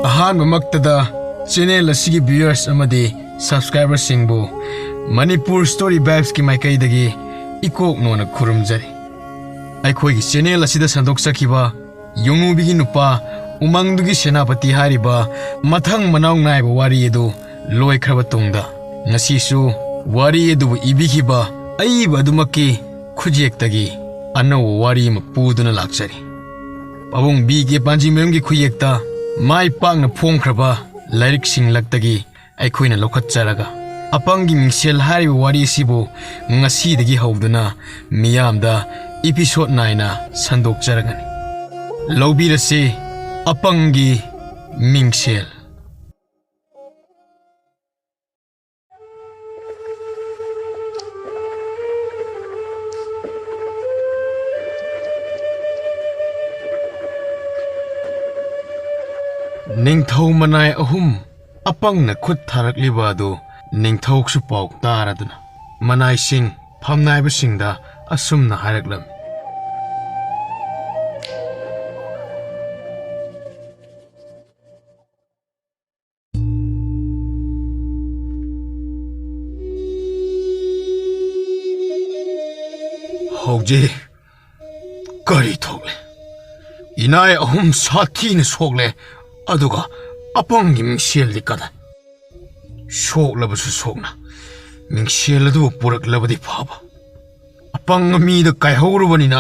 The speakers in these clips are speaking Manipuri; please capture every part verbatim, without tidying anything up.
ꯑꯍꯥꯟꯕꯃꯛꯇꯗ channel ꯑꯁꯤꯒꯤ viewers ꯑꯃꯗꯤ subscriberꯁꯤꯡꯕꯨ Manipur Story Vibesꯀꯤ ꯃꯥꯏꯀꯩꯗꯒꯤ ꯏꯀꯣꯛ ꯅꯣꯟꯅ ꯈꯨꯔꯨꯝꯖꯔꯤ꯫ ꯑꯩꯈꯣꯏꯒꯤ channel ꯑꯁꯤꯗ ꯁꯟꯗꯣꯛꯆꯈꯤꯕ ꯌꯣꯡꯉꯨꯕꯤꯒꯤ ꯅꯨꯄꯥ ꯎꯃꯪꯗꯨꯒꯤ ꯁꯦꯅꯥꯄꯇꯤ ꯍꯥꯏꯔꯤꯕ ꯃꯊꯪ ꯃꯅꯥꯎ ꯅꯥꯏꯕ ꯋꯥꯔꯤ ꯑꯗꯨ ꯂꯣꯏꯈ꯭ꯔꯕ ꯇꯨꯡꯗ, ꯉꯁꯤꯁꯨ ꯋꯥꯔꯤ ꯑꯗꯨꯕꯨ ꯏꯕꯤꯈꯤꯕ ꯑꯏꯕ ꯑꯗꯨꯃꯛꯀꯤ ꯈꯨꯠꯌꯦꯛꯇꯒꯤ ꯑꯅꯧꯕ ꯋꯥꯔꯤ ꯑꯃ ꯄꯨꯗꯨꯅ ꯂꯥꯛꯆꯔꯤ꯫ ꯄꯥꯕꯨꯡ ꯕꯤ ꯀꯦ ꯄꯥꯟꯖꯤꯃꯌꯨꯝꯒꯤ ꯈꯨꯠꯌꯦꯛꯇ ꯃꯥꯏ ꯄꯥꯛꯅ ꯐꯣꯡꯈ꯭ꯔꯕ ꯂꯥꯏꯔꯤꯛꯁꯤꯡ ꯂꯛꯇꯒꯤ ꯑꯩꯈꯣꯏꯅ ꯂꯧꯈꯠꯆꯔꯒ, ꯑꯄꯪꯒꯤ ꯃꯤꯡꯁꯦꯜ ꯍꯥꯏꯔꯤꯕ ꯋꯥꯔꯤ ꯑꯁꯤꯕꯨ ꯉꯁꯤꯗꯒꯤ ꯍꯧꯗꯨꯅ ꯃꯤꯌꯥꯝꯗ episode ꯅꯥꯏꯅ ꯁꯟꯗꯣꯛꯆꯔꯒꯅꯤ꯫ ꯂꯧꯕꯤꯔꯁꯤ ꯑꯄꯪꯒꯤ ꯃꯤꯡꯁꯦꯜ꯫ ꯅꯤꯡꯊꯧ ꯃꯅꯥꯏ ꯑꯍꯨꯝ ꯑꯄꯪꯅ ꯈꯨꯠ ꯊꯥꯔꯛꯂꯤꯕ ꯑꯗꯨ ꯅꯤꯡꯊꯧꯁꯨ ꯄꯥꯎ ꯇꯥꯔꯗꯨꯅ ꯃꯅꯥꯏꯁꯤꯡ ꯐꯝꯅꯥꯏꯕꯁꯤꯡꯗ ꯑꯁꯨꯝꯅ ꯍꯥꯏꯔꯛꯂꯝꯃꯤ꯫ ꯍꯧꯖꯤꯛ ꯀꯔꯤ ꯊꯣꯛꯂꯦ? ꯏꯅꯥꯏ ꯑꯍꯨꯝ ꯁꯥꯊꯤꯅ ꯁꯣꯛꯂꯦ, ꯑꯗꯨꯒ ꯑꯄꯪꯒꯤ ꯃꯤꯡꯁꯦꯜꯗꯤ ꯀꯗꯥꯏ? ꯁꯣꯛꯂꯕꯁꯨ ꯁꯣꯛꯅ, ꯃꯤꯡꯁꯦꯜ ꯑꯗꯨ ꯄꯨꯔꯛꯂꯕꯗꯤ ꯐꯕ꯫ ꯑꯄꯪꯕ ꯃꯤꯗ ꯀꯥꯏꯍꯧꯔꯕꯅꯤꯅ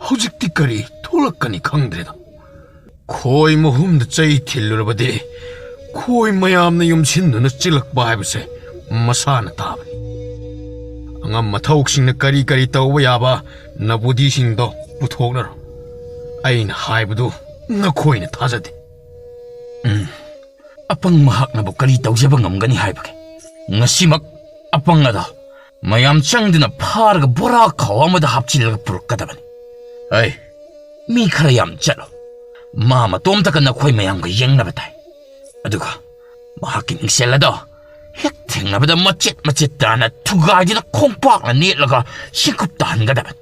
ꯍꯧꯖꯤꯛꯇꯤ ꯀꯔꯤ ꯊꯣꯛꯂꯛꯀꯅꯤ ꯈꯪꯗ꯭ꯔꯦꯗ꯫ ꯈꯣꯏ ꯃꯍꯨꯝꯗ ꯆꯩ ꯊꯤꯜꯂꯨꯔꯕꯗꯤ ꯈꯣꯏ ꯃꯌꯥꯝꯅ ꯌꯨꯝꯁꯤꯟꯗꯨꯅ ꯆꯤꯜꯂꯛꯄ ꯍꯥꯏꯕꯁꯦ ꯃꯁꯥꯅ ꯇꯥꯕꯅꯤ꯫ ꯑꯉꯝ ꯑꯊꯧꯁꯤꯡꯅ ꯀꯔꯤ ꯀꯔꯤ ꯇꯧꯕ ꯌꯥꯕ ꯅꯕꯨꯗꯤꯁꯤꯡꯗꯣ ꯄꯨꯊꯣꯛꯅꯔꯣ꯫ ꯑꯩꯅ ꯍꯥꯏꯕꯗꯨ ꯅꯈꯣꯏꯅ ꯊꯥꯖꯗꯦ꯫ ꯎꯝ, ꯑꯄꯪ ꯃꯍꯥꯛꯅꯕꯨ ꯀꯔꯤ ꯇꯧꯖꯕ ꯉꯝꯒꯅꯤ ꯍꯥꯏꯕꯒꯦ? ꯉꯁꯤꯃꯛ ꯑꯄꯪ ꯑꯗꯣ ꯃꯌꯥꯝ ꯆꯪꯗꯨꯅ ꯐꯥꯔꯒ ꯕꯣꯔꯥ ꯈꯥꯎ ꯑꯃꯗ ꯍꯥꯞꯆꯤꯜꯂꯒ ꯄꯨꯔꯛꯀꯗꯕꯅꯤ꯫ ꯑꯩ, ꯃꯤ ꯈꯔ ꯌꯥꯝ ꯆꯠꯂꯣ꯫ ꯃꯥ ꯃꯇꯣꯝꯇꯒ ꯅꯈꯣꯏ ꯃꯌꯥꯝꯒ ꯌꯦꯡꯅꯕ ꯇꯥꯏ꯫ ꯑꯗꯨꯒ ꯃꯍꯥꯛꯀꯤ ꯃꯤꯡꯁꯦꯜ ꯑꯗꯣ ꯍꯦꯛ ꯊꯦꯡꯅꯕꯗ ꯃꯆꯦꯠ ꯃꯆꯦꯠ ꯇꯥꯅ ꯊꯨꯒꯥꯏꯗꯨꯅ ꯈꯣꯡꯄꯥꯛꯅ ꯅꯦꯠꯂꯒ ꯁꯤꯡꯀꯨꯞ ꯇꯥꯍꯟꯒꯗꯕꯅꯤ꯫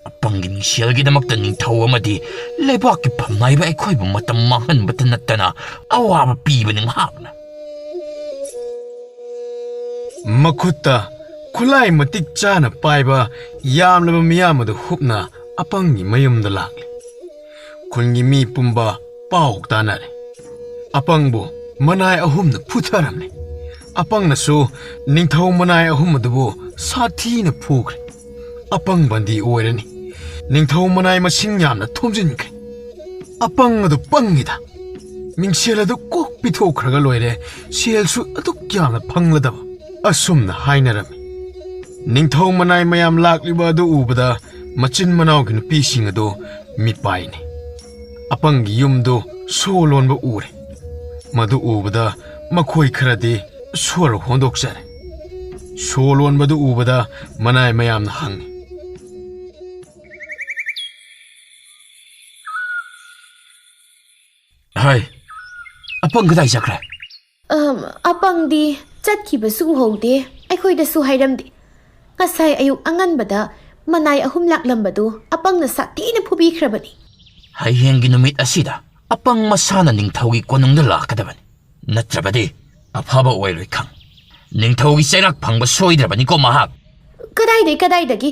ꯑꯄꯪꯒꯤ ꯃꯤꯡꯁꯦꯜꯒꯤꯗꯃꯛꯇ ꯅꯤꯡꯊꯧ ꯑꯃꯗꯤ ꯂꯩꯕꯥꯛꯀꯤ ꯐꯝꯅꯥꯏꯕ ꯑꯩꯈꯣꯏꯕꯨ ꯃꯇꯝ ꯃꯥꯡꯍꯟꯕꯇ ꯅꯠꯇꯅ ꯑꯋꯥꯕ ꯄꯤꯕꯅꯤ ꯃꯍꯥꯛꯅ꯫ ꯃꯈꯨꯠꯇ ꯈꯨꯠꯂꯥꯏ ꯃꯇꯤꯛ ꯆꯥꯅ ꯄꯥꯏꯕ ꯌꯥꯝꯂꯕ ꯃꯤꯌꯥꯝ ꯑꯗꯨ ꯍꯨꯞꯅ ꯑꯄꯪꯒꯤ ꯃꯌꯨꯝꯗ ꯂꯥꯛꯂꯦ꯫ ꯈꯨꯟꯒꯤ ꯃꯤ ꯄꯨꯝꯕ ꯄꯥꯎ ꯇꯥꯅꯔꯦ꯫ ꯑꯄꯪꯕꯨ ꯃꯅꯥꯏ ꯑꯍꯨꯝꯅ ꯐꯨꯊꯔꯝꯂꯦ꯫ ꯑꯄꯪꯅꯁꯨ ꯅꯤꯡꯊꯧ ꯃꯅꯥꯏ ꯑꯍꯨꯝ ꯑꯗꯨꯕꯨ ꯁꯥꯊꯤꯅ ꯐꯨꯈ꯭ꯔꯦ꯫ ꯑꯄꯪ ꯕꯟꯗꯤ ꯑꯣꯏꯔꯅꯤ꯫ ꯅꯤꯡꯊꯧ ꯃꯅꯥꯏ ꯃꯁꯤꯡ ꯌꯥꯝꯅ ꯊꯣꯝꯖꯤꯟꯈ꯭ꯔꯦ꯫ ꯑꯄꯪ ꯑꯗꯨ ꯄꯪꯉꯤꯗ꯫ ꯃꯤꯡꯁꯦꯜ ꯑꯗꯨ ꯀꯣꯛ ꯄꯤꯊꯣꯛꯈ꯭ꯔꯒ ꯂꯣꯏꯔꯦ, ꯁꯦꯜꯁꯨ ꯑꯗꯨꯛ ꯌꯥꯝꯅ ꯐꯪꯂꯗꯕ꯫ ꯑꯁꯨꯝꯅ ꯍꯥꯏꯅꯔꯝꯃꯤ꯫ ꯅꯤꯡꯊꯧ ꯃꯅꯥꯏ ꯃꯌꯥꯝ ꯂꯥꯛꯂꯤꯕ ꯑꯗꯨ ꯎꯕꯗ ꯃꯆꯤꯟ ꯃꯅꯥꯎꯒꯤ ꯅꯨꯄꯤꯁꯤꯡ ꯑꯗꯨ ꯃꯤꯄꯥꯏꯅꯩ꯫ ꯑꯄꯪꯒꯤ ꯌꯨꯝꯗꯨ ꯁꯣ ꯂꯣꯟꯕ ꯎꯔꯦ꯫ ꯃꯗꯨ ꯎꯕꯗ ꯃꯈꯣꯏ ꯈꯔꯗꯤ ꯁꯣꯔ ꯍꯣꯟꯗꯣꯛꯆꯔꯦ꯫ ꯁꯣ ꯂꯣꯟꯕꯗꯨ ꯎꯕꯗ ꯃꯅꯥꯏ ꯃꯌꯥꯝꯅ ꯍꯪꯉꯤ꯫ ꯍꯥꯏ, ꯑꯄꯪ ꯀꯗꯥꯏ ꯆꯠꯈ꯭ꯔꯦ? ꯑꯝ, ꯑꯄꯪꯗꯤ ꯆꯠꯈꯤꯕꯁꯨ ꯎꯍꯧꯗꯦ, ꯑꯩꯈꯣꯏꯗꯁꯨ ꯍꯥꯏꯔꯝꯗꯦ꯫ ꯉꯁꯥꯏ ꯑꯌꯨꯛ ꯑꯉꯟꯕꯗ ꯃꯅꯥꯏ ꯑꯍꯨꯝ ꯂꯥꯛꯂꯝꯕꯗꯨ ꯑꯄꯪꯅ ꯁꯥꯊꯤꯅ ꯐꯨꯕꯤꯈ꯭ꯔꯕꯅꯤ꯫ ꯍꯌꯦꯡꯒꯤ ꯅꯨꯃꯤꯠ ꯑꯁꯤꯗ ꯑꯄꯪ ꯃꯁꯥꯅ ꯅꯤꯡꯊꯧꯒꯤ ꯀꯣꯅꯨꯡꯗ ꯂꯥꯛꯀꯗꯕꯅꯤ, ꯅꯠꯇ꯭ꯔꯕꯗꯤ ꯑꯐꯕ ꯑꯣꯏꯔꯣꯏ ꯈꯪ꯫ ꯅꯤꯡꯊꯧꯒꯤ ꯆꯩꯔꯥꯛ ꯐꯪꯕ ꯁꯣꯏꯗ꯭ꯔꯕꯅꯤꯀꯣ ꯃꯍꯥꯛ꯫ ꯀꯗꯥꯏꯗꯩ, ꯀꯗꯥꯏꯗꯒꯤ?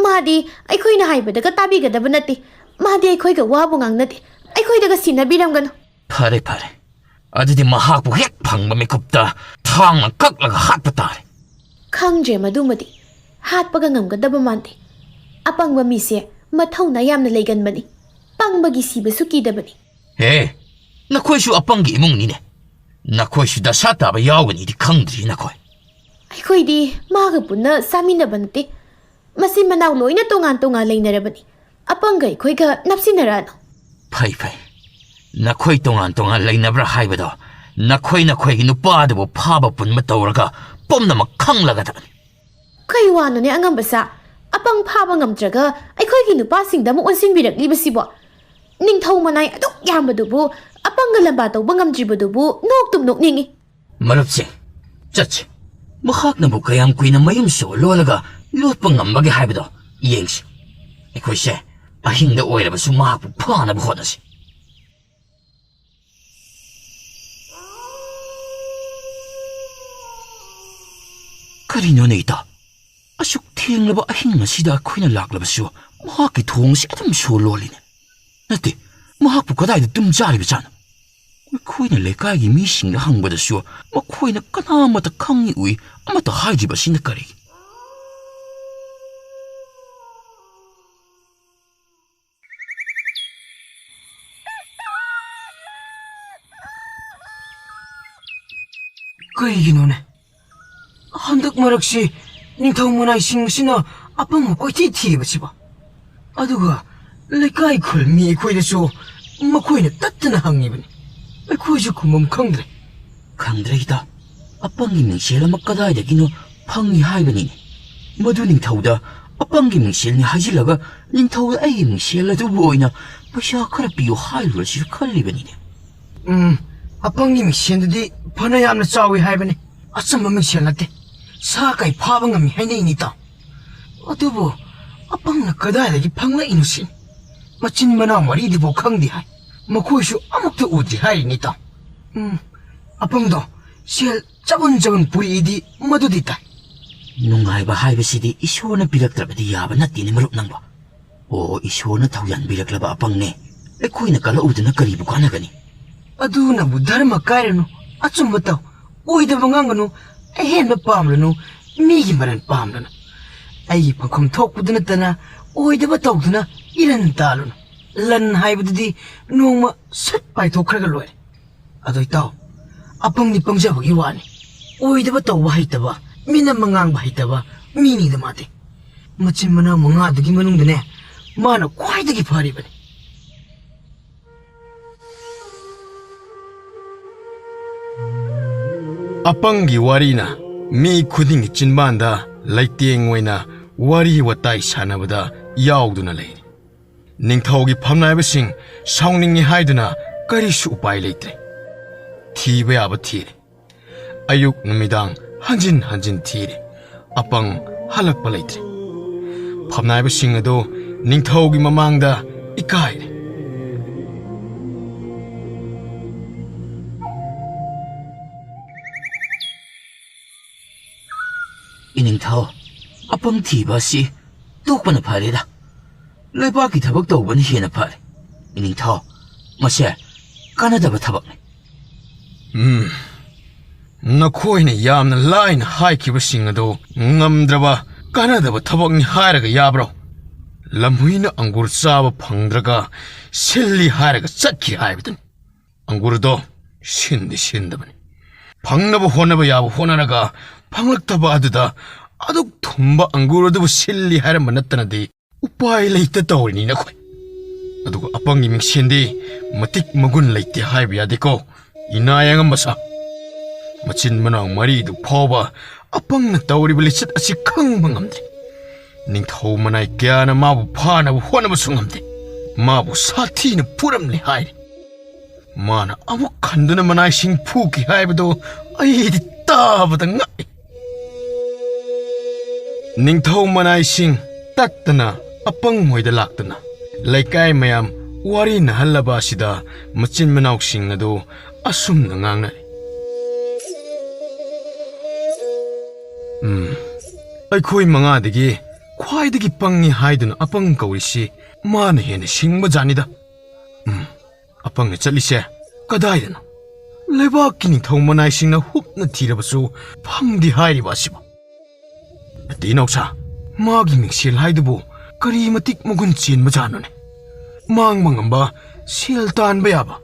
ꯃꯥꯗꯤ ꯑꯩꯈꯣꯏꯅ ꯍꯥꯏꯕꯗꯒ ꯇꯥꯕꯤꯒꯗꯕ ꯅꯠꯇꯦ꯫ ꯃꯥꯗꯤ ꯑꯩꯈꯣꯏꯒ ꯋꯥꯕꯨ ꯉꯥꯡꯅꯗꯦ, ꯑꯩꯈꯣꯏꯗꯒ ꯁꯤꯟꯅꯕꯤꯔꯝꯒꯅꯨ꯫ ꯐꯔꯦ, ꯐꯔꯦ, ꯑꯗꯨꯗꯤ ꯃꯍꯥꯛꯄꯨ ꯍꯦꯛ ꯐꯪꯕ ꯃꯤꯀꯨꯞꯇ ꯊꯥꯡꯅ ꯀꯛꯂꯒ ꯍꯥꯠꯄ ꯇꯥꯔꯦ꯫ ꯈꯪꯗ꯭ꯔꯦ ꯃꯗꯨꯃꯗꯤ, ꯍꯥꯠꯄꯒ ꯉꯝꯒꯗꯕ ꯃꯥꯟꯗꯦ꯫ ꯑꯄꯪꯕ ꯃꯤꯁꯦ ꯃꯊꯧꯅꯥ ꯌꯥꯝꯅ ꯂꯩꯒꯟꯕꯅꯤ, ꯄꯪꯕꯒꯤ ꯁꯤꯕꯁꯨ ꯀꯤꯗꯕꯅꯤ꯫ ꯍꯦ, ꯅꯈꯣꯏꯁꯨ ꯑꯄꯪꯒꯤ ꯏꯃꯨꯡꯅꯤꯅꯦ꯫ ꯅꯈꯣꯏꯁꯨ ꯗꯁꯥ ꯇꯥꯕ ꯌꯥꯎꯒꯅꯤꯗꯤ ꯈꯪꯗ꯭ꯔꯤ ꯅꯈꯣꯏ꯫ ꯑꯩꯈꯣꯏꯗꯤ ꯃꯥꯒ ꯄꯨꯟꯅ ꯆꯥꯃꯤꯟꯅꯕ ꯅꯠꯇꯦ꯫ ꯃꯆꯤꯟ ꯃꯅꯥꯎ ꯂꯣꯏꯅ ꯇꯣꯉꯥꯟ ꯇꯣꯉꯥꯟ ꯂꯩꯅꯔꯕꯅꯤ꯫ ꯑꯄꯪꯒ ꯑꯩꯈꯣꯏꯒ ꯅꯞꯁꯤꯟꯅꯔꯛꯑꯅꯨ꯫ ꯐꯩ, ꯐꯩ꯫ ꯅꯈꯣꯏ ꯇꯣꯉꯥꯟ ꯇꯣꯉꯥꯟ ꯂꯩꯅꯕ꯭ꯔꯥ ꯍꯥꯏꯕꯗꯣ ꯅꯈꯣꯏ ꯅꯈꯣꯏꯒꯤ ꯅꯨꯄꯥꯗꯨꯕꯨ ꯐꯥꯕ ꯄꯨꯟꯕ ꯇꯧꯔꯒ ꯄꯨꯝꯅꯃꯛ ꯈꯪꯂꯒꯗꯕꯅꯤ꯫ ꯀꯩ ꯋꯥꯅꯣꯅꯦ ꯑꯉꯝꯕ ꯁꯥ? ꯑꯄꯪ ꯐꯥꯕ ꯉꯝꯗ꯭ꯔꯒ ꯑꯩꯈꯣꯏꯒꯤ ꯅꯨꯄꯥꯁꯤꯡꯗ ꯑꯃꯨꯛ ꯑꯣꯟꯁꯤꯟꯕꯤꯔꯛꯂꯤꯕꯁꯤꯕꯣ? ꯅꯤꯡꯊꯧ ꯃꯅꯥꯏ ꯑꯗꯨꯛ ꯌꯥꯝꯕꯗꯨꯕꯨ ꯑꯄꯪꯒ ꯂꯝꯕꯥ ꯇꯧꯕ ꯉꯝꯗ꯭ꯔꯤꯕꯗꯨꯕꯨ ꯅꯣꯛꯇꯨꯝ ꯅꯣꯛꯅꯤꯡꯏ꯫ ꯃꯔꯨꯞꯁꯤꯡ, ꯆꯠꯁꯤ꯫ ꯃꯍꯥꯛꯅꯕꯨ ꯀꯌꯥꯝ ꯀꯨꯏꯅ ꯃꯌꯨꯝ ꯁꯣ ꯂꯣꯜꯂꯒ ꯂꯣꯠꯄ ꯉꯝꯕꯒꯦ ꯍꯥꯏꯕꯗꯣ ꯌꯦꯡꯁꯤ꯫ ꯑꯩꯈꯣꯏꯁꯦ ꯑꯍꯤꯡꯗ ꯑꯣꯏꯔꯕꯁꯨ ꯃꯍꯥꯛꯄꯨ ꯐꯥꯅꯕ ꯍꯣꯠꯅꯁꯤ꯫ ꯀꯔꯤꯅꯣꯅꯦ, ꯏꯇꯥ? ꯑꯁꯨꯛ ꯊꯦꯡꯂꯕ ꯑꯍꯤꯡ ꯑꯁꯤꯗ ꯑꯩꯈꯣꯏꯅ ꯂꯥꯛꯂꯕꯁꯨ ꯃꯍꯥꯛꯀꯤ ꯊꯣꯡ ꯑꯁꯤ ꯑꯗꯨꯝ ꯁꯣ ꯂꯣꯜꯂꯤꯅꯦ꯫ ꯅꯠꯇꯦ, ꯃꯍꯥꯛꯄꯨ ꯀꯗꯥꯏꯗ ꯇꯨꯝ ꯆꯥꯔꯤꯕꯖꯥꯠꯅꯣ? ꯑꯩꯈꯣꯏꯅ ꯂꯩꯀꯥꯏꯒꯤ ꯃꯤꯁꯤꯡꯗ ꯍꯪꯕꯗꯁꯨ ꯃꯈꯣꯏꯅ ꯀꯅꯥꯃꯠꯇ ꯈꯪꯏ ꯎꯏ ꯑꯃꯠꯇ ꯍꯥꯏꯗ꯭ꯔꯤꯕ ꯑꯁꯤꯅ ꯀꯔꯤꯒꯤ? ꯀꯩꯒꯤꯅꯣꯅꯦ? ꯍꯟꯗꯛ ꯃꯔꯛꯁꯤ ꯅꯤꯡꯊꯧ ꯃꯅꯥꯏꯁꯤꯡ ꯑꯁꯤꯅ ꯑꯄꯪꯕ ꯀꯣꯏꯊꯤ ꯊꯤꯔꯤꯕꯁꯤꯕꯣ? ꯑꯗꯨꯒ ꯂꯩꯀꯥꯏ ꯈꯨꯜ ꯃꯤ ꯑꯩꯈꯣꯏꯗꯁꯨ ꯃꯈꯣꯏꯅ ꯇꯠꯇꯅ ꯍꯪꯉꯤꯕꯅꯤ꯫ ꯑꯩꯈꯣꯏꯁꯨ ꯈꯨꯝꯐꯝ ꯈꯪꯗ꯭ꯔꯦ꯫ ꯈꯪꯗ꯭ꯔꯦ, ꯏꯇꯥꯎ꯫ ꯑꯄꯪꯒꯤ ꯃꯤꯡꯁꯦꯜ ꯑꯃ ꯀꯗꯥꯏꯗꯒꯤꯅꯣ ꯐꯪꯏ ꯍꯥꯏꯕꯅꯤꯅꯦ꯫ ꯃꯗꯨ ꯅꯤꯡꯊꯧꯗ ꯑꯄꯪꯒꯤ ꯃꯤꯡꯁꯦꯜꯅꯤ ꯍꯥꯏꯖꯤꯜꯂꯒ ꯅꯤꯡꯊꯧꯗ ꯑꯩꯒꯤ ꯃꯤꯡꯁꯦꯜ ꯑꯗꯨꯕꯨ ꯑꯣꯏꯅ ꯄꯩꯁꯥ ꯈꯔ ꯄꯤꯌꯨ ꯍꯥꯏꯔꯨꯔꯁꯤꯔ ꯈꯜꯂꯤꯕꯅꯤꯅꯦ꯫ ꯎꯝ, ꯑꯄꯪꯒꯤ ꯃꯤꯡꯁꯦꯜꯗꯨꯗꯤ ꯐꯅ ꯌꯥꯝꯅ ꯆꯥꯎꯏ ꯍꯥꯏꯕꯅꯤ꯫ ꯑꯆꯝꯕ ꯃꯤꯡꯁꯦꯜ ꯅꯠꯇꯦ꯫ ꯁꯥ ꯀꯩ ꯐꯥꯕ ꯉꯝꯃꯤ ꯍꯥꯏꯅꯩꯅꯤ, ꯏꯇꯥꯎ꯫ ꯑꯗꯨꯕꯨ ꯑꯄꯪꯅ ꯀꯗꯥꯏꯗꯒꯤ ꯐꯪꯂꯛꯏꯅꯣ ꯁꯤꯅꯤ꯫ ꯃꯆꯤꯟ ꯃꯅꯥꯎ ꯃꯔꯤꯗꯨꯐꯥꯎ ꯈꯪꯗꯦ ꯍꯥꯏ꯫ ꯃꯈꯣꯏꯁꯨ ꯑꯃꯨꯛꯇ ꯎꯗ꯭ꯔꯤ ꯍꯥꯏꯔꯤꯅꯤ, ꯏꯇꯥꯎ꯫ ꯎꯝ, ꯑꯄꯪꯗꯣ ꯁꯦꯜ ꯆꯕꯨꯟ ꯆꯕꯨꯟ ꯄꯨꯔꯛꯏꯗꯤ ꯃꯗꯨꯗꯤ ꯇꯥꯏ꯫ ꯅꯨꯡꯉꯥꯏꯕ ꯍꯥꯏꯕꯁꯤꯗꯤ ꯏꯁꯣꯔꯅ ꯄꯤꯔꯛꯇ꯭ꯔꯕꯗꯤ ꯌꯥꯕ ꯅꯠꯇꯦꯅꯦ, ꯃꯔꯨꯞ ꯅꯪꯕꯣ꯫ ꯑꯣ, ꯏꯁꯣꯔꯅ ꯊꯧꯖꯥꯟꯕꯤꯔꯛꯂꯕ ꯑꯄꯪꯅꯦ꯫ ꯑꯩꯈꯣꯏꯅ ꯀꯜꯂꯛꯎꯗꯅ ꯀꯔꯤꯕꯨ ꯀꯥꯟꯅꯒꯅꯤ? ꯑꯗꯨꯅꯕꯨ ꯙꯔꯃ ꯀꯥꯏꯔꯅꯨ, ꯑꯆꯨꯝꯕ ꯇꯧ, ꯑꯣꯏꯗꯕ ꯉꯥꯡꯒꯅꯨ, ꯑꯍꯦꯟꯕ ꯄꯥꯝꯂꯅꯨ, ꯃꯤꯒꯤ ꯃꯔꯟ ꯄꯥꯝꯂꯅꯨ꯫ ꯑꯩꯒꯤ ꯐꯪꯐꯝ ꯊꯣꯛꯄꯗꯨ ꯅꯠꯇꯅ ꯑꯣꯏꯗꯕ ꯇꯧꯗꯨꯅ ꯏꯔꯟ ꯇꯥꯜꯂꯨꯅꯨ꯫ ꯂꯟ ꯍꯥꯏꯕꯗꯨꯗꯤ ꯅꯣꯡꯃ ꯁꯠ ꯄꯥꯏꯊꯣꯛꯈ꯭ꯔꯒ ꯂꯣꯏꯔꯦ꯫ ꯑꯗꯣ ꯏꯇꯥꯎ, ꯑꯄꯪꯗꯤ ꯄꯪꯖꯕꯒꯤ ꯋꯥꯅꯤ꯫ ꯑꯣꯏꯗꯕ ꯇꯧꯕ ꯍꯩꯇꯕ, ꯃꯤꯅꯝꯕ ꯉꯥꯡꯕ ꯍꯩꯇꯕ ꯃꯤꯅꯤꯗ ꯃꯥꯗꯤ꯫ ꯃꯆꯤꯟ ꯃꯅꯥꯎ ꯃꯉꯥꯗꯨꯒꯤ ꯃꯅꯨꯡꯗꯅꯦ, ꯃꯥꯅ ꯈ꯭ꯋꯥꯏꯗꯒꯤ ꯐꯔꯤꯕꯅꯤ꯫ ꯑꯄꯪꯒꯤ ꯋꯥꯔꯤꯅ ꯃꯤ ꯈꯨꯗꯤꯡꯒꯤ ꯆꯤꯟꯕꯥꯟꯗ ꯂꯩꯇꯦꯡ ꯑꯣꯏꯅ ꯋꯥꯔꯤ ꯋꯥꯇꯥꯏ ꯁꯥꯟꯅꯕꯗ ꯌꯥꯎꯗꯨꯅ ꯂꯩꯔꯤ꯫ ꯅꯤꯡꯊꯧꯒꯤ ꯐꯝꯅꯥꯏꯕꯁꯤꯡ ꯁꯥꯎꯅꯤꯡꯉꯤ ꯍꯥꯏꯗꯨꯅ ꯀꯔꯤꯁꯨ ꯎꯄꯥꯏ ꯂꯩꯇ꯭ꯔꯦ꯫ ꯊꯤꯕ ꯌꯥꯕ ꯊꯤꯔꯦ꯫ ꯑꯌꯨꯛ ꯅꯨꯃꯤꯗꯥꯡ ꯍꯟꯖꯤꯟ ꯍꯟꯖꯤꯟ ꯊꯤꯔꯦ꯫ ꯑꯄꯪ ꯍꯜꯂꯛꯄ ꯂꯩꯇ꯭ꯔꯦ꯫ ꯐꯝꯅꯥꯏꯕꯁꯤꯡ ꯑꯗꯨ ꯅꯤꯡꯊꯧꯒꯤ ꯃꯃꯥꯡꯗ ꯏꯀꯥꯏꯔꯦ꯫ ꯏꯅꯤꯡꯊꯧ, ꯑꯄꯪ ꯊꯤꯕ ꯑꯁꯤ ꯇꯣꯛꯄꯅ ꯐꯔꯦꯗ꯫ ꯂꯩꯕꯥꯛꯀꯤ ꯊꯕꯛ ꯇꯧꯕꯅ ꯍꯦꯟꯅ ꯐꯔꯦ꯫ ꯏꯅꯤꯡꯊꯧ, ꯃꯁꯦ ꯀꯥꯟꯅꯗꯕ ꯊꯕꯛꯅꯤ꯫ ꯎꯝ, ꯅꯈꯣꯏꯅ ꯌꯥꯝꯅ ꯂꯥꯏꯅ ꯍꯥꯏꯈꯤꯕꯁꯤꯡ ꯑꯗꯨ ꯉꯝꯗ꯭ꯔꯕ ꯀꯥꯟꯅꯗꯕ ꯊꯕꯛꯅꯤ ꯍꯥꯏꯔꯒ ꯌꯥꯕ꯭ꯔꯣ? ꯂꯝꯍꯨꯏꯅ ꯑꯪꯒꯨꯔ ꯆꯥꯕ ꯐꯪꯗ꯭ꯔꯒ ꯁꯤꯜꯂꯤ ꯍꯥꯏꯔꯒ ꯆꯠꯈꯤ ꯍꯥꯏꯕꯗꯨꯅꯤ꯫ ꯑꯪꯒꯨꯔꯗꯣ ꯁꯤꯟꯗꯤ ꯁꯤꯟꯗꯕꯅꯤ꯫ ꯐꯪꯅꯕ ꯍꯣꯠꯅꯕ ꯌꯥꯕ ꯍꯣꯠꯅꯔꯒ ꯐꯪꯂꯛꯇꯕ ꯑꯗꯨꯗ ꯑꯗꯨꯛ ꯊꯨꯝꯕ ꯑꯪꯒꯨꯔ ꯑꯗꯨꯕꯨ ꯁꯤꯜꯂꯤ ꯍꯥꯏꯔꯝꯕ ꯅꯠꯇꯅꯗꯤ ꯎꯄꯥꯏ ꯂꯩꯇ ꯇꯧꯔꯤꯅꯤ ꯅꯈꯣꯏ꯫ ꯑꯗꯨꯒ ꯑꯄꯪꯒꯤ ꯃꯤꯡꯁꯦꯟꯗꯤ ꯃꯇꯤꯛ ꯃꯒꯨꯟ ꯂꯩꯇꯦ ꯍꯥꯏꯕ ꯌꯥꯗꯦꯀꯣ꯫ ꯏꯅꯥ ꯌꯥꯉꯝꯕ ꯁꯥ꯫ ꯃꯆꯤꯟ ꯃꯅꯥꯎ ꯃꯔꯤꯗꯨ ꯐꯥꯎꯕ ꯑꯄꯪꯅ ꯇꯧꯔꯤꯕ ꯂꯤꯆꯠ ꯑꯁꯤ ꯈꯪꯕ ꯉꯝꯗ꯭ꯔꯤ꯫ ꯅꯤꯡꯊꯧ ꯃꯅꯥꯏ ꯀꯌꯥꯅ ꯃꯥꯕꯨ ꯐꯥꯅꯕ ꯍꯣꯠꯅꯕꯁꯨ ꯉꯝꯗꯦ꯫ ꯃꯥꯕꯨ ꯁꯥꯊꯤꯅ ꯐꯨꯔꯝꯂꯦ ꯍꯥꯏꯔꯤ꯫ ꯃꯥꯅ ꯑꯃꯨꯛ ꯍꯟꯗꯨꯅ ꯃꯅꯥꯏꯁꯤꯡ ꯐꯨꯈꯤ ꯍꯥꯏꯕꯗꯨ ꯑꯩꯗꯤ ꯇꯥꯕꯗ ꯉꯛꯏ꯫ ꯅꯤꯡꯊꯧ ꯃꯅꯥꯏꯁꯤꯡ ꯇꯠꯇꯅ ꯑꯄꯪ ꯃꯣꯏꯗ ꯂꯥꯛꯇꯨꯅ ꯂꯩꯀꯥꯏ ꯃꯌꯥꯝ ꯋꯥꯔꯤ ꯅꯍꯜꯂꯕ ꯑꯁꯤꯗ ꯃꯆꯤꯟ ꯃꯅꯥꯎꯁꯤꯡ ꯑꯗꯨ ꯑꯁꯨꯝꯅ ꯉꯥꯡꯅꯔꯤ꯫ ꯎꯝ, ꯑꯩꯈꯣꯏ ꯃꯉꯥꯗꯒꯤ ꯈ꯭ꯋꯥꯏꯗꯒꯤ ꯄꯪꯉꯤ ꯍꯥꯏꯗꯨꯅ ꯑꯄꯪ ꯀꯧꯔꯤꯁꯤ ꯃꯥꯅ ꯍꯦꯟꯅ ꯁꯤꯡꯕ ꯖꯥꯠꯅꯤꯗ꯫ ꯎꯝ, ꯑꯄꯪꯅ ꯆꯠꯂꯤꯁꯦ ꯀꯗꯥꯏꯗꯅꯣ? ꯂꯩꯕꯥꯛꯀꯤ ꯅꯤꯡꯊꯧ ꯃꯅꯥꯏꯁꯤꯡꯅ ꯍꯨꯞꯅ ꯊꯤꯔꯕꯁꯨ ꯐꯪꯗꯦ ꯍꯥꯏꯔꯤꯕ ꯑꯁꯤꯕꯨ꯫ ꯅꯠꯇꯦ ꯏꯅꯥꯎꯁꯥ, ꯃꯥꯒꯤ ꯃꯤꯡꯁꯦꯜ ꯍꯥꯏꯗꯨꯕꯨ ꯀꯔꯤ ꯃꯇꯤꯛ ꯃꯒꯨꯟ ꯆꯦꯟꯕ ꯖꯥꯠꯅꯣꯅꯦ? ꯃꯥꯡꯕ ꯉꯝꯕ, ꯁꯦꯜ ꯇꯥꯟꯕ ꯌꯥꯕ,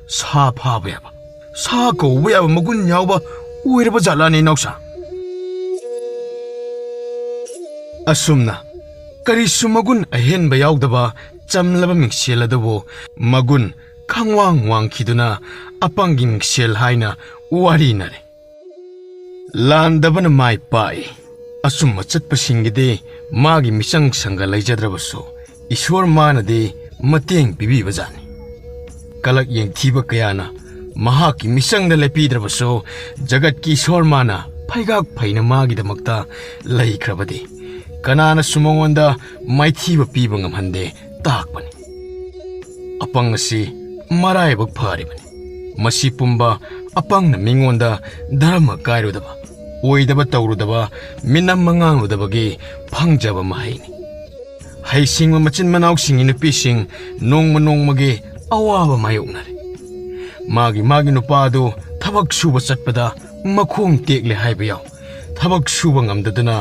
ꯁꯥ ꯐꯥꯕ ꯌꯥꯕ, ꯁꯥ ꯀꯧꯕ ꯌꯥꯕ ꯃꯒꯨꯟ ꯌꯥꯎꯕ ꯑꯣꯏꯔꯕ ꯖꯥꯠꯂꯥꯅꯦ ꯏꯅꯥꯎꯁꯥ? ꯑꯁꯨꯝꯅ ꯀꯔꯤꯁꯨ ꯃꯒꯨꯟ ꯑꯍꯦꯟꯕ ꯌꯥꯎꯗꯕ ꯆꯝꯂꯕ ꯃꯤꯡꯁꯦꯜ ꯑꯗꯨꯕꯨ ꯃꯒꯨꯟ ꯈꯪꯋꯥꯡ ꯋꯥꯡꯈꯤꯗꯨꯅ ꯑꯄꯪꯒꯤ ꯃꯤꯡꯁꯦꯜ ꯍꯥꯏꯅ ꯋꯥꯔꯤꯅꯔꯦ꯫ ꯂꯥꯟꯗꯕꯅ ꯃꯥꯏ ꯄꯥꯛꯏ꯫ ꯑꯆꯨꯝꯕ ꯆꯠꯄꯁꯤꯡꯒꯤꯗꯤ ꯃꯥꯒꯤ ꯃꯤꯆꯪ ꯁꯪꯒ ꯂꯩꯖꯗ꯭ꯔꯕꯁꯨ ꯏꯁꯣꯔ ꯃꯥꯅꯗꯤ ꯃꯇꯦꯡ ꯄꯤꯕꯤꯕꯖꯥꯠꯅꯤ꯫ ꯀꯂꯛ ꯌꯦꯡꯊꯤꯕ ꯀꯌꯥꯅ ꯃꯍꯥꯛꯀꯤ ꯃꯤꯆꯪꯗ ꯂꯦꯞꯄꯤꯗ꯭ꯔꯕꯁꯨ ꯖꯒꯠꯀꯤ ꯏꯁꯣꯔ ꯃꯥꯅ ꯐꯩꯒꯥꯛ ꯐꯩꯅ ꯃꯥꯒꯤꯗꯃꯛꯇ ꯂꯩꯈ꯭ꯔꯕꯗꯤ ꯀꯅꯥꯅꯁꯨ ꯃꯉꯣꯟꯗ ꯃꯥꯏꯊꯤꯕ ꯄꯤꯕ ꯉꯝꯍꯟꯗꯦ ꯇꯥꯛꯄꯅꯤ꯫ ꯑꯄꯪ ꯑꯁꯤ ꯃꯔꯥꯏꯕꯛ ꯐꯔꯤꯕꯅꯤ꯫ ꯃꯁꯤ ꯄꯨꯝꯕ ꯑꯄꯪꯅ ꯃꯤꯉꯣꯟꯗ ꯙꯔꯃ ꯀꯥꯏꯔꯨꯗꯕ, ꯑꯣꯏꯗꯕ ꯇꯧꯔꯨꯗꯕ, ꯃꯤꯅꯝ ꯃꯉꯥꯡꯂꯨꯗꯕꯒꯤ ꯐꯪꯖꯕ ꯃꯍꯩꯅꯤ꯫ ꯍꯩꯁꯤꯡꯕ ꯃꯆꯤꯟ ꯃꯅꯥꯎꯁꯤꯡꯒꯤ ꯅꯨꯄꯤꯁꯤꯡ ꯅꯣꯡꯃ ꯅꯣꯡꯃꯒꯤ ꯑꯋꯥꯕ ꯃꯥꯌꯣꯛꯅꯔꯦ꯫ ꯃꯥꯒꯤ ꯃꯥꯒꯤ ꯅꯨꯄꯥ ꯑꯗꯨ ꯊꯕꯛ ꯁꯨꯕ ꯆꯠꯄꯗ ꯃꯈꯣꯡ ꯇꯦꯛꯂꯦ ꯍꯥꯏꯕ ꯌꯥꯎ, ꯊꯕꯛ ꯁꯨꯕ ꯉꯝꯗꯗꯨꯅ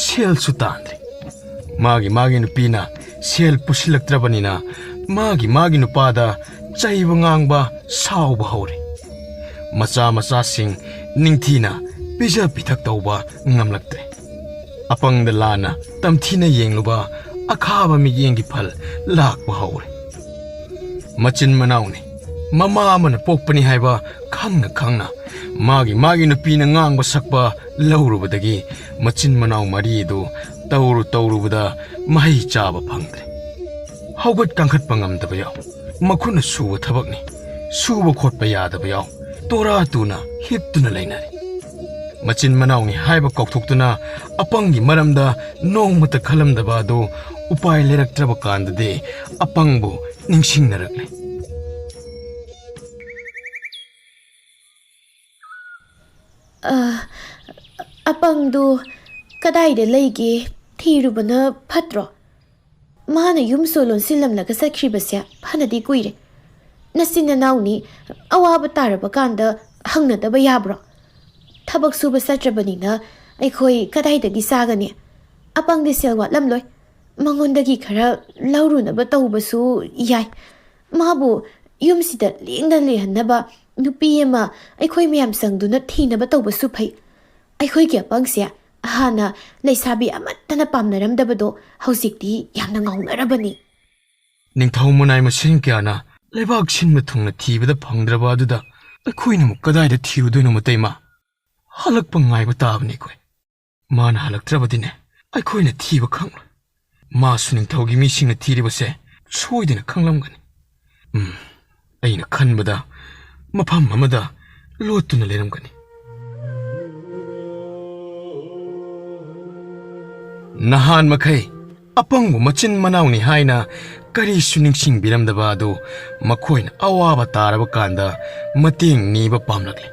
ꯁꯦꯜꯁꯨ ꯇꯥꯟꯗ꯭ꯔꯦ꯫ ꯃꯥꯒꯤ ꯃꯥꯒꯤ ꯅꯨꯄꯤꯅ ꯁꯦꯜ ꯄꯨꯁꯤꯜꯂꯛꯇ꯭ꯔꯕꯅꯤꯅ ꯃꯥꯒꯤ ꯃꯥꯒꯤ ꯅꯨꯄꯥꯗ ꯆꯩꯕ ꯉꯥꯡꯕ ꯁꯥꯎꯕ ꯍꯧꯔꯦ꯫ ꯃꯆꯥ ꯃꯆꯥꯁꯤꯡ ꯅꯤꯡꯊꯤꯅ ꯄꯤꯖ ꯄꯤꯊꯛ ꯇꯧꯕ ꯉꯝꯂꯛꯇ꯭ꯔꯦ꯫ ꯑꯄꯪꯗ ꯂꯥꯟꯅ ꯇꯝꯊꯤꯅ ꯌꯦꯡꯂꯨꯕ ꯑꯈꯥꯕ ꯃꯤꯠꯌꯦꯡꯒꯤ ꯐꯜ ꯂꯥꯛꯄ ꯍꯧꯔꯦ꯫ ꯃꯆꯤꯟ ꯃꯅꯥꯎꯅꯤ, ꯃꯃꯥ ꯑꯃꯅ ꯄꯣꯛꯄꯅꯤ ꯍꯥꯏꯕ ꯈꯪꯅ ꯈꯪꯅ ꯃꯥꯒꯤ ꯃꯥꯒꯤ ꯅꯨꯄꯤꯅ ꯉꯥꯡꯕ ꯁꯛꯄ ꯂꯧꯔꯨꯕꯗꯒꯤ ꯃꯆꯤꯟ ꯃꯅꯥꯎ ꯃꯔꯤ ꯑꯗꯨ ꯇꯧꯔꯨ ꯇꯧꯔꯨꯕꯗ ꯃꯍꯩ ꯆꯥꯕ ꯐꯪꯗ꯭ꯔꯦ꯫ ꯍꯧꯒꯠ ꯀꯥꯡꯈꯠꯄ ꯉꯝꯗꯕ ꯌꯥꯎ, ꯃꯈꯨꯠꯅ ꯁꯨꯕ ꯊꯕꯛꯅꯤ, ꯁꯨꯕ ꯈꯣꯠꯄ ꯌꯥꯗꯕ ꯌꯥꯎ, ꯇꯣꯔꯥ ꯇꯨꯅ ꯍꯤꯞꯇꯨꯅ ꯂꯩꯅꯔꯦ꯫ ꯃꯆꯤꯟ ꯃꯅꯥꯎꯅꯤ ꯍꯥꯏꯕ ꯀꯥꯎꯊꯣꯛꯇꯨꯅ ꯑꯄꯪꯒꯤ ꯃꯔꯝꯗ ꯅꯣꯡꯃꯇ ꯈꯜꯂꯝꯗꯕ ꯑꯗꯨ ꯎꯄꯥꯏ ꯂꯩꯔꯛꯇ꯭ꯔꯕ ꯀꯥꯟꯗꯗꯤ ꯑꯄꯪꯕꯨ ꯅꯤꯡꯁꯤꯡꯅꯔꯛꯂꯦ꯫ ꯑ, ꯑꯄꯪꯗꯨ ꯀꯗꯥꯏꯗ ꯂꯩꯒꯦ ꯊꯤꯔꯨꯕꯅ ꯐꯠꯇ꯭ꯔꯣ? ꯃꯥꯅ ꯌꯨꯝꯁꯨ ꯂꯣꯟꯁꯤꯜꯂꯝꯂꯒ ꯆꯠꯈ꯭ꯔꯤꯕꯁꯦ ꯐꯅꯗꯤ ꯀꯨꯏꯔꯦ꯫ ꯅꯆꯤꯟ ꯅꯅꯥꯎꯅꯤ ꯑꯋꯥꯕ ꯇꯥꯔꯕ ꯀꯥꯟꯗ ꯍꯪꯅꯗꯕ ꯌꯥꯕ꯭ꯔꯣ? ꯊꯕꯛ ꯁꯨꯕ ꯆꯠꯇ꯭ꯔꯕꯅꯤꯅ ꯑꯩꯈꯣꯏ ꯀꯗꯥꯏꯗꯒꯤ ꯆꯥꯒꯅꯤ? ꯑꯄꯪꯗꯤ ꯁꯦꯜ ꯋꯥꯠꯂꯝꯂꯣꯏ꯫ ꯃꯉꯣꯟꯗꯒꯤ ꯈꯔ ꯂꯧꯔꯨꯅꯕ ꯇꯧꯕꯁꯨ ꯌꯥꯏ꯫ ꯃꯥꯕꯨ ꯌꯨꯝꯁꯤꯗ ꯂꯦꯡꯗꯅ ꯂꯩꯍꯟꯅꯕ ꯅꯨꯄꯤ ꯑꯃ ꯑꯩꯈꯣꯏ ꯃꯌꯥꯝ ꯆꯪꯗꯨꯅ ꯊꯤꯅꯕ ꯇꯧꯕꯁꯨ ꯐꯩ꯫ ꯑꯩꯈꯣꯏꯒꯤ ꯑꯄꯪꯁꯦ ꯍꯥꯟꯅ ꯂꯩꯁꯥꯕꯤ ꯑꯃꯠꯇꯅ ꯄꯥꯝꯅꯔꯝꯗꯕꯗꯣ ꯍꯧꯖꯤꯛꯇꯤ ꯌꯥꯝꯅ ꯉꯥꯎꯅꯔꯕꯅꯤ꯫ ꯅꯤꯡꯊꯧ ꯃꯅꯥꯏ ꯃꯁꯦꯟ ꯀꯌꯥꯅ ꯂꯩꯕꯥꯛ ꯁꯤꯟꯕ ꯊꯨꯡꯅ ꯊꯤꯕꯗ ꯐꯪꯗ꯭ꯔꯕ ꯑꯗꯨꯗ ꯑꯩꯈꯣꯏꯅ ꯑꯃꯨꯛ ꯀꯗꯥꯏꯗ ꯊꯤꯔꯨꯗꯣꯏꯅꯣ, ꯃꯇꯩꯃ? ꯍꯜꯂꯛꯄ ꯉꯥꯏꯕ ꯇꯥꯕꯅꯤ ꯑꯩꯈꯣꯏ꯫ ꯃꯥꯅ ꯍꯜꯂꯛꯇ꯭ꯔꯕꯗꯤꯅꯦ, ꯑꯩꯈꯣꯏꯅ ꯊꯤꯕ ꯈꯪꯂꯣꯏ꯫ ꯃꯥꯁꯨ ꯅꯤꯡꯊꯧꯒꯤ ꯃꯤꯁꯤꯡꯅ ꯊꯤꯔꯤꯕꯁꯦ ꯁꯣꯏꯗꯅ ꯈꯪꯂꯝꯒꯅꯤ꯫ ꯎꯝ, ꯑꯩꯅ ꯈꯟꯕꯗ ꯃꯐꯝ ꯑꯃꯗ ꯂꯣꯠꯇꯨꯅ ꯂꯩꯔꯝꯒꯅꯤ꯫ ꯅꯍꯥꯟ ꯃꯈꯩ ꯑꯄꯪꯕꯨ ꯃꯆꯤꯟ ꯃꯅꯥꯎꯅꯤ ꯍꯥꯏꯅ ꯀꯔꯤꯁꯨ ꯅꯤꯡꯁꯤꯡꯕꯤꯔꯝꯗꯕ ꯑꯗꯨ ꯃꯈꯣꯏꯅ ꯑꯋꯥꯕ ꯇꯥꯔꯕ ꯀꯥꯟꯗ ꯃꯇꯦꯡ ꯅꯤꯕ ꯄꯥꯝꯂꯛꯂꯤ꯫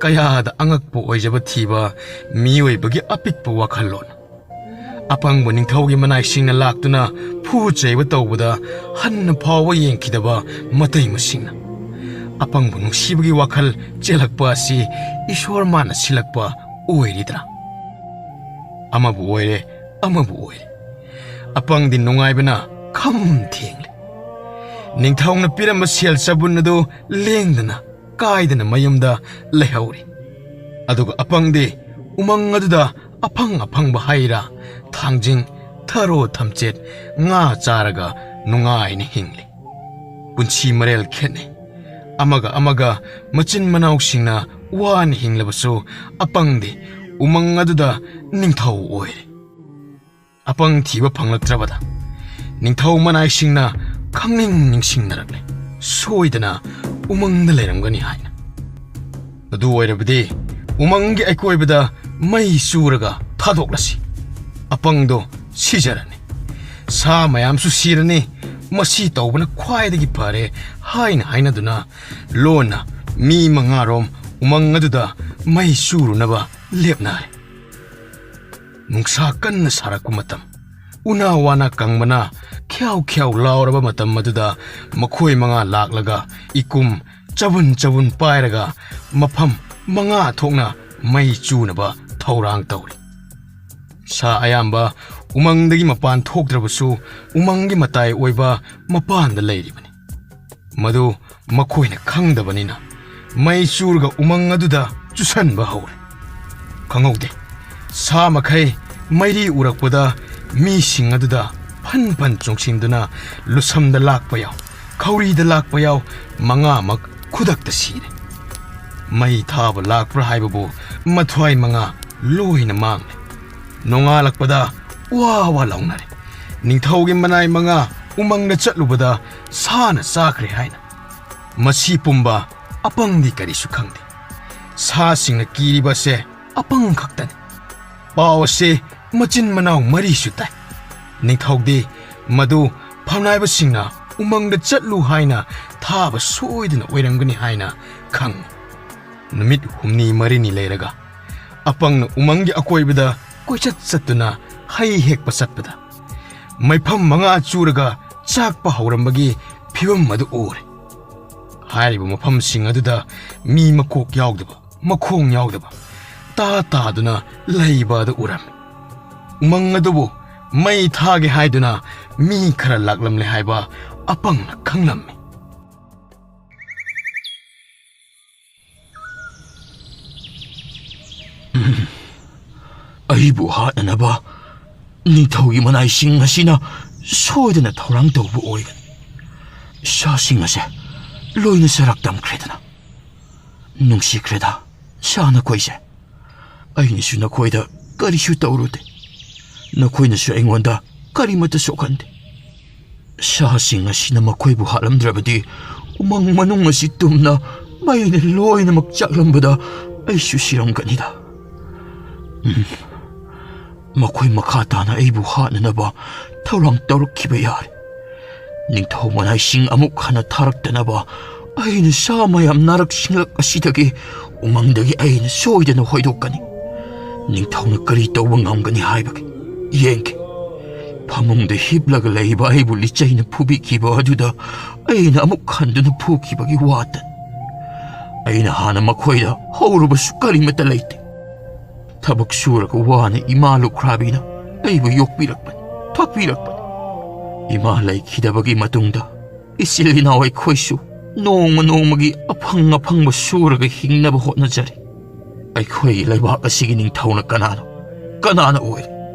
ꯀꯌꯥꯗ ꯑꯉꯛꯄ ꯑꯣꯏꯖꯕ ꯊꯤꯕ ꯃꯤꯑꯣꯏꯕꯒꯤ ꯑꯄꯤꯛꯄ ꯋꯥꯈꯜꯂꯣꯟ꯫ ꯑꯄꯪꯕ ꯅꯤꯡꯊꯧꯒꯤ ꯃꯅꯥꯏꯁꯤꯡꯅ ꯂꯥꯛꯇꯨꯅ ꯐꯨ ꯆꯩꯕ ꯇꯧꯕꯗ ꯍꯟꯅ ꯐꯥꯎꯕ ꯌꯦꯡꯈꯤꯗꯕ ꯃꯇꯩ ꯃꯁꯤꯡꯅ꯫ ꯑꯄꯪꯕ ꯅꯨꯡꯁꯤꯕꯒꯤ ꯋꯥꯈꯜ ꯆꯦꯜꯂꯛꯄ ꯑꯁꯤ ꯏꯁꯣꯔ ꯃꯥꯅ ꯁꯤꯜꯂꯛꯄ ꯑꯣꯏꯔꯤꯗ꯭ꯔꯥ? ꯑꯃꯕꯨ ꯑꯣꯏꯔꯦ, ꯑꯃꯕꯨ ꯑꯣꯏꯔꯦ, ꯑꯄꯪꯗꯤ ꯅꯨꯡꯉꯥꯏꯕꯅ ꯈꯝ ꯊꯦꯡꯂꯦ꯫ ꯅꯤꯡꯊꯧꯅ ꯄꯤꯔꯝꯕ ꯁꯦꯜ ꯆꯕꯨꯟ ꯑꯗꯨ ꯂꯦꯡꯗꯅ ꯀꯥꯏꯗꯅ ꯃꯌꯨꯝꯗ ꯂꯩꯍꯧꯔꯤ꯫ ꯑꯗꯨꯒ ꯑꯄꯪꯗꯤ ꯎꯃꯪ ꯑꯗꯨꯗ ꯑꯐꯪ ꯑꯐꯪꯕ ꯍꯩ ꯔꯥ, ꯊꯥꯡꯖꯤꯡ, ꯊꯔꯣ ꯊꯝꯆꯦꯠ, ꯉꯥ ꯆꯥꯔꯒ ꯅꯨꯡꯉꯥꯏꯅ ꯍꯤꯡꯂꯤ꯫ ꯄꯨꯟꯁꯤ ꯃꯔꯦꯜ ꯈꯦꯠꯅꯩ꯫ ꯑꯃꯒ ꯑꯃꯒ ꯃꯆꯤꯟ ꯃꯅꯥꯎꯁꯤꯡꯅ ꯋꯥꯅ ꯍꯤꯡꯂꯕꯁꯨ ꯑꯄꯪꯗꯤ ꯎꯃꯪ ꯑꯗꯨꯗ ꯅꯤꯡꯊꯧ ꯑꯣꯏꯔꯦ꯫ ꯑꯄꯪ ꯊꯤꯕ ꯐꯪꯂꯛꯇ꯭ꯔꯕꯗ ꯅꯤꯡꯊꯧ ꯃꯅꯥꯏꯁꯤꯡꯅ ꯈꯪꯅꯤꯡ ꯅꯤꯡꯁꯤꯡꯅꯔꯛꯂꯦ, ꯁꯣꯏꯗꯅ ꯎꯃꯪꯗ ꯂꯩꯔꯝꯒꯅꯤ ꯍꯥꯏꯅ꯫ ꯑꯗꯨ ꯑꯣꯏꯔꯕꯗꯤ ꯎꯃꯪꯒꯤ ꯑꯀꯣꯏꯕꯗ ꯃꯩ ꯆꯨꯔꯒ ꯊꯥꯗꯣꯛꯂꯁꯤ꯫ ꯑꯄꯪꯗꯣ ꯁꯤꯖꯔꯅꯤ, ꯁꯥ ꯃꯌꯥꯝꯁꯨ ꯁꯤꯔꯅꯤ꯫ ꯃꯁꯤ ꯇꯧꯕꯅ ꯈ꯭ꯋꯥꯏꯗꯒꯤ ꯐꯔꯦ ꯍꯥꯏꯅ ꯍꯥꯏꯅꯗꯨꯅ ꯂꯣꯟꯅ ꯃꯤ ꯃꯉꯥꯔꯣꯝ ꯎꯃꯪ ꯑꯗꯨꯗ ꯃꯩ ꯆꯨꯔꯨꯅꯕ ꯂꯦꯞꯅꯔꯦ꯫ ꯅꯨꯡꯁꯥ ꯀꯟꯅ ꯁꯥꯔꯛꯄ ꯃꯇꯝ, ꯎꯅꯥ ꯋꯥꯅꯥ ꯀꯪꯕꯅ ꯈ꯭ꯌꯥꯎ ꯈ꯭ꯌꯥꯎ ꯂꯥꯎꯔꯕ ꯃꯇꯝ ꯑꯗꯨꯗ ꯃꯈꯣꯏ ꯃꯉꯥ ꯂꯥꯛꯂꯒ ꯏꯀꯨꯝ ꯆꯕꯨꯟ ꯆꯕꯨꯟ ꯄꯥꯏꯔꯒ ꯃꯐꯝ ꯃꯉꯥ ꯊꯣꯛꯅ ꯃꯩ ꯆꯨꯅꯕ ꯊꯧꯔꯥꯡ ꯇꯧꯔꯤ꯫ ꯁꯥ ꯑꯌꯥꯝꯕ ꯎꯃꯪꯗꯒꯤ ꯃꯄꯥꯟ ꯊꯣꯛꯇ꯭ꯔꯕꯁꯨ ꯎꯃꯪꯒꯤ ꯃꯇꯥꯏ ꯑꯣꯏꯕ ꯃꯄꯥꯟꯗ ꯂꯩꯔꯤꯕꯅꯤ꯫ ꯃꯗꯨ ꯃꯈꯣꯏꯅ ꯈꯪꯗꯕꯅꯤꯅ ꯃꯩ ꯆꯨꯔꯒ ꯎꯃꯪ ꯑꯗꯨꯗ ꯆꯨꯁꯟꯕ ꯍꯧꯔꯦ꯫ ꯈꯪꯍꯧꯗꯦ, ꯁꯥ ꯃꯈꯩ ꯃꯩꯔꯤ ꯎꯔꯛꯄꯗ ꯃꯤꯁꯤꯡ ꯑꯗꯨꯗ ꯐꯟ ꯐꯟ ꯆꯣꯡꯁꯤꯟꯗꯨꯅ ꯂꯨꯁꯝꯗ ꯂꯥꯛꯄ ꯌꯥꯎ, ꯈꯧꯔꯤꯗ ꯂꯥꯛꯄ ꯌꯥꯎ, ꯃꯉꯥꯃꯛ ꯈꯨꯗꯛꯇ ꯁꯤꯔꯦ꯫ ꯃꯩ ꯊꯥꯕ ꯂꯥꯛꯄ꯭ꯔꯥ ꯍꯥꯏꯕꯕꯨ ꯃꯊ꯭ꯋꯥꯏ ꯃꯉꯥ ꯂꯣꯏꯅ ꯃꯥꯡꯂꯦ꯫ ꯅꯣꯡꯉꯥꯜꯂꯛꯄꯗ ꯋꯥ ꯋꯥ ꯂꯥꯎꯅꯔꯦ꯫ ꯅꯤꯡꯊꯧꯒꯤ ꯃꯅꯥꯏ ꯃꯉꯥ ꯎꯃꯪꯗ ꯆꯠꯂꯨꯕꯗ ꯁꯥꯅ ꯆꯥꯈ꯭ꯔꯦ ꯍꯥꯏꯅ꯫ ꯃꯁꯤ ꯄꯨꯝꯕ ꯑꯄꯪꯗꯤ ꯀꯔꯤꯁꯨ ꯈꯪꯗꯦ꯫ ꯁꯥꯁꯤꯡꯅ ꯀꯤꯔꯤꯕꯁꯦ ꯑꯄꯪ ꯈꯛꯇꯅꯤ꯫ ꯄꯥꯎ ꯑꯁꯤ ꯃꯆꯤꯟ ꯃꯅꯥꯎ ꯃꯔꯤꯁꯨ ꯇꯥꯏ꯫ ꯅꯤꯡꯊꯧꯗꯤ ꯃꯗꯨ ꯐꯝꯅꯥꯏꯕꯁꯤꯡꯅ ꯎꯃꯪꯗ ꯆꯠꯂꯨ ꯍꯥꯏꯅ ꯊꯥꯕ ꯁꯣꯏꯗꯅ ꯑꯣꯏꯔꯝꯒꯅꯤ ꯍꯥꯏꯅ ꯈꯪꯏ꯫ ꯅꯨꯃꯤꯠ ꯍꯨꯝꯅꯤ ꯃꯔꯤꯅꯤ ꯂꯩꯔꯒ ꯑꯄꯪꯅ ꯎꯃꯪꯒꯤ ꯑꯀꯣꯏꯕꯗ ꯀꯣꯏꯆꯠ ꯆꯠꯇꯨꯅ ꯍꯩ ꯍꯦꯛꯄ ꯆꯠꯄꯗ ꯃꯩꯐꯝ ꯃꯉꯥ ꯆꯨꯔꯒ ꯆꯥꯛꯄ ꯍꯧꯔꯝꯕꯒꯤ ꯐꯤꯕꯝ ꯑꯗꯨ ꯎꯔꯦ꯫ ꯍꯥꯏꯔꯤꯕ ꯃꯐꯝꯁꯤꯡ ꯑꯗꯨꯗ ꯃꯤ ꯃꯀꯣꯛ ꯌꯥꯎꯗꯕ, ꯃꯈꯣꯡ ꯌꯥꯎꯗꯕ, ꯇꯥ ꯇꯥꯗꯨꯅ ꯂꯩꯕ ꯑꯗꯨ ꯎꯔꯝꯃꯤ꯫ ꯎꯃꯪ ꯑꯗꯨꯕꯨ ꯃꯩ ꯊꯥꯒꯦ ꯍꯥꯏꯗꯨꯅ ꯃꯤ ꯈꯔ ꯂꯥꯛꯂꯝꯂꯦ ꯍꯥꯏꯕ ꯑꯄꯪꯅ ꯈꯪꯂꯝꯃꯤ꯫ ꯑꯩꯕꯨ ꯍꯥꯠꯅꯅꯕ ꯅꯤꯡꯊꯧꯒꯤ ꯃꯅꯥꯏꯁꯤꯡ ꯑꯁꯤꯅ ꯁꯣꯏꯗꯅ ꯊꯧꯔꯥꯡ ꯇꯧꯕ ꯑꯣꯏꯒꯅꯤ꯫ ꯁꯥꯁꯤꯡ ꯑꯁꯦ ꯂꯣꯏꯅ ꯆꯔꯥꯛ ꯇꯝꯈ꯭ꯔꯦꯗꯅ꯫ ꯅꯨꯡꯁꯤꯈ꯭ꯔꯦꯗ, ꯁꯥ ꯅꯈꯣꯏꯁꯦ꯫ ꯑꯩꯅꯁꯨ ꯅꯈꯣꯏꯗ ꯀꯔꯤꯁꯨ ꯇꯧꯔꯨꯗꯦ꯫ ꯅꯈꯣꯏꯅꯁꯨ ꯑꯩꯉꯣꯟꯗ ꯀꯔꯤꯃꯠꯇ ꯁꯣꯛꯍꯟꯗꯦ꯫ ꯁꯥꯁꯤꯡ ꯑꯁꯤꯅ ꯃꯈꯣꯏꯕꯨ ꯍꯥꯠꯂꯝꯗ꯭ꯔꯕꯗꯤ ꯎꯃꯪ ꯃꯅꯨꯡ ꯑꯁꯤ ꯇꯨꯝꯅ ꯃꯩꯅ ꯂꯣꯏꯅꯃꯛ ꯆꯥꯛꯂꯝꯕꯗ ꯑꯩꯁꯨ ꯁꯤꯔꯝꯒꯅꯤꯗ꯫ ꯎꯝ, ꯃꯈꯣꯏ ꯃꯈꯥ ꯇꯥꯅ ꯑꯩꯕꯨ ꯍꯥꯠꯅꯅꯕ ꯊꯧꯔꯥꯡ ꯇꯧꯔꯛꯈꯤꯕ ꯌꯥꯔꯦ꯫ ꯅꯤꯡꯊꯧ ꯃꯅꯥꯏꯁꯤꯡ ꯑꯃꯨꯛ ꯍꯟꯅ ꯊꯥꯔꯛꯇꯅꯕ ꯑꯩꯅ ꯁꯥ ꯃꯌꯥꯝ ꯅꯥꯔꯛ ꯁꯤꯡꯂꯛ ꯑꯁꯤꯗꯒꯤ ꯎꯃꯪꯗꯒꯤ ꯑꯩꯅ ꯁꯣꯏꯗꯅ ꯍꯣꯏꯗꯣꯛꯀꯅꯤ꯫ ꯅꯤꯡꯊꯧꯅ ꯀꯔꯤ ꯇꯧꯕ ꯉꯝꯒꯅꯤ ꯍꯥꯏꯕꯒꯦ ꯌꯦꯡꯒꯦ꯫ ꯐꯃꯨꯡꯗ ꯍꯤꯞꯂꯒ ꯂꯩꯕ ꯑꯩꯕꯨ ꯂꯤꯆꯩꯅ ꯐꯨꯕꯤꯈꯤꯕ ꯑꯗꯨꯗ ꯑꯩꯅ ꯑꯃꯨꯛ ꯍꯟꯗꯨꯅ ꯐꯨꯈꯤꯕꯒꯤ ꯋꯥꯇꯅꯤ꯫ ꯑꯩꯅ ꯍꯥꯟꯅ ꯃꯈꯣꯏꯗ ꯍꯧꯔꯨꯕꯁꯨ ꯀꯔꯤꯃꯠꯇ ꯂꯩꯇꯦ꯫ ꯊꯕꯛ ꯁꯨꯔꯒ ꯋꯥꯅ ꯏꯃꯥ ꯂꯨꯈ꯭ꯔꯥꯕꯤꯅ ꯑꯩꯕꯨ ꯌꯣꯛꯄꯤꯔꯛꯄꯅꯤ, ꯊꯥꯛꯄꯤꯔꯛꯄꯅꯤ꯫ ꯏꯃꯥ ꯂꯩꯈꯤꯗꯕꯒꯤ ꯃꯇꯨꯡꯗ ꯏꯆꯤꯜ ꯏꯅꯥꯎ ꯑꯩꯈꯣꯏꯁꯨ ꯅꯣꯡꯃ ꯅꯣꯡꯃꯒꯤ ꯑꯐꯪ ꯑꯐꯪꯕ ꯁꯨꯔꯒ ꯍꯤꯡꯅꯕ ꯍꯣꯠꯅꯖꯔꯤ꯫ ꯑꯩꯈꯣꯏꯒꯤ ꯂꯩꯕꯥꯛ ꯑꯁꯤꯒꯤ ꯅꯤꯡꯊꯧꯅ ꯀꯅꯥꯅꯣ? ꯀꯅꯥꯅ ꯑꯣꯏꯔꯤ?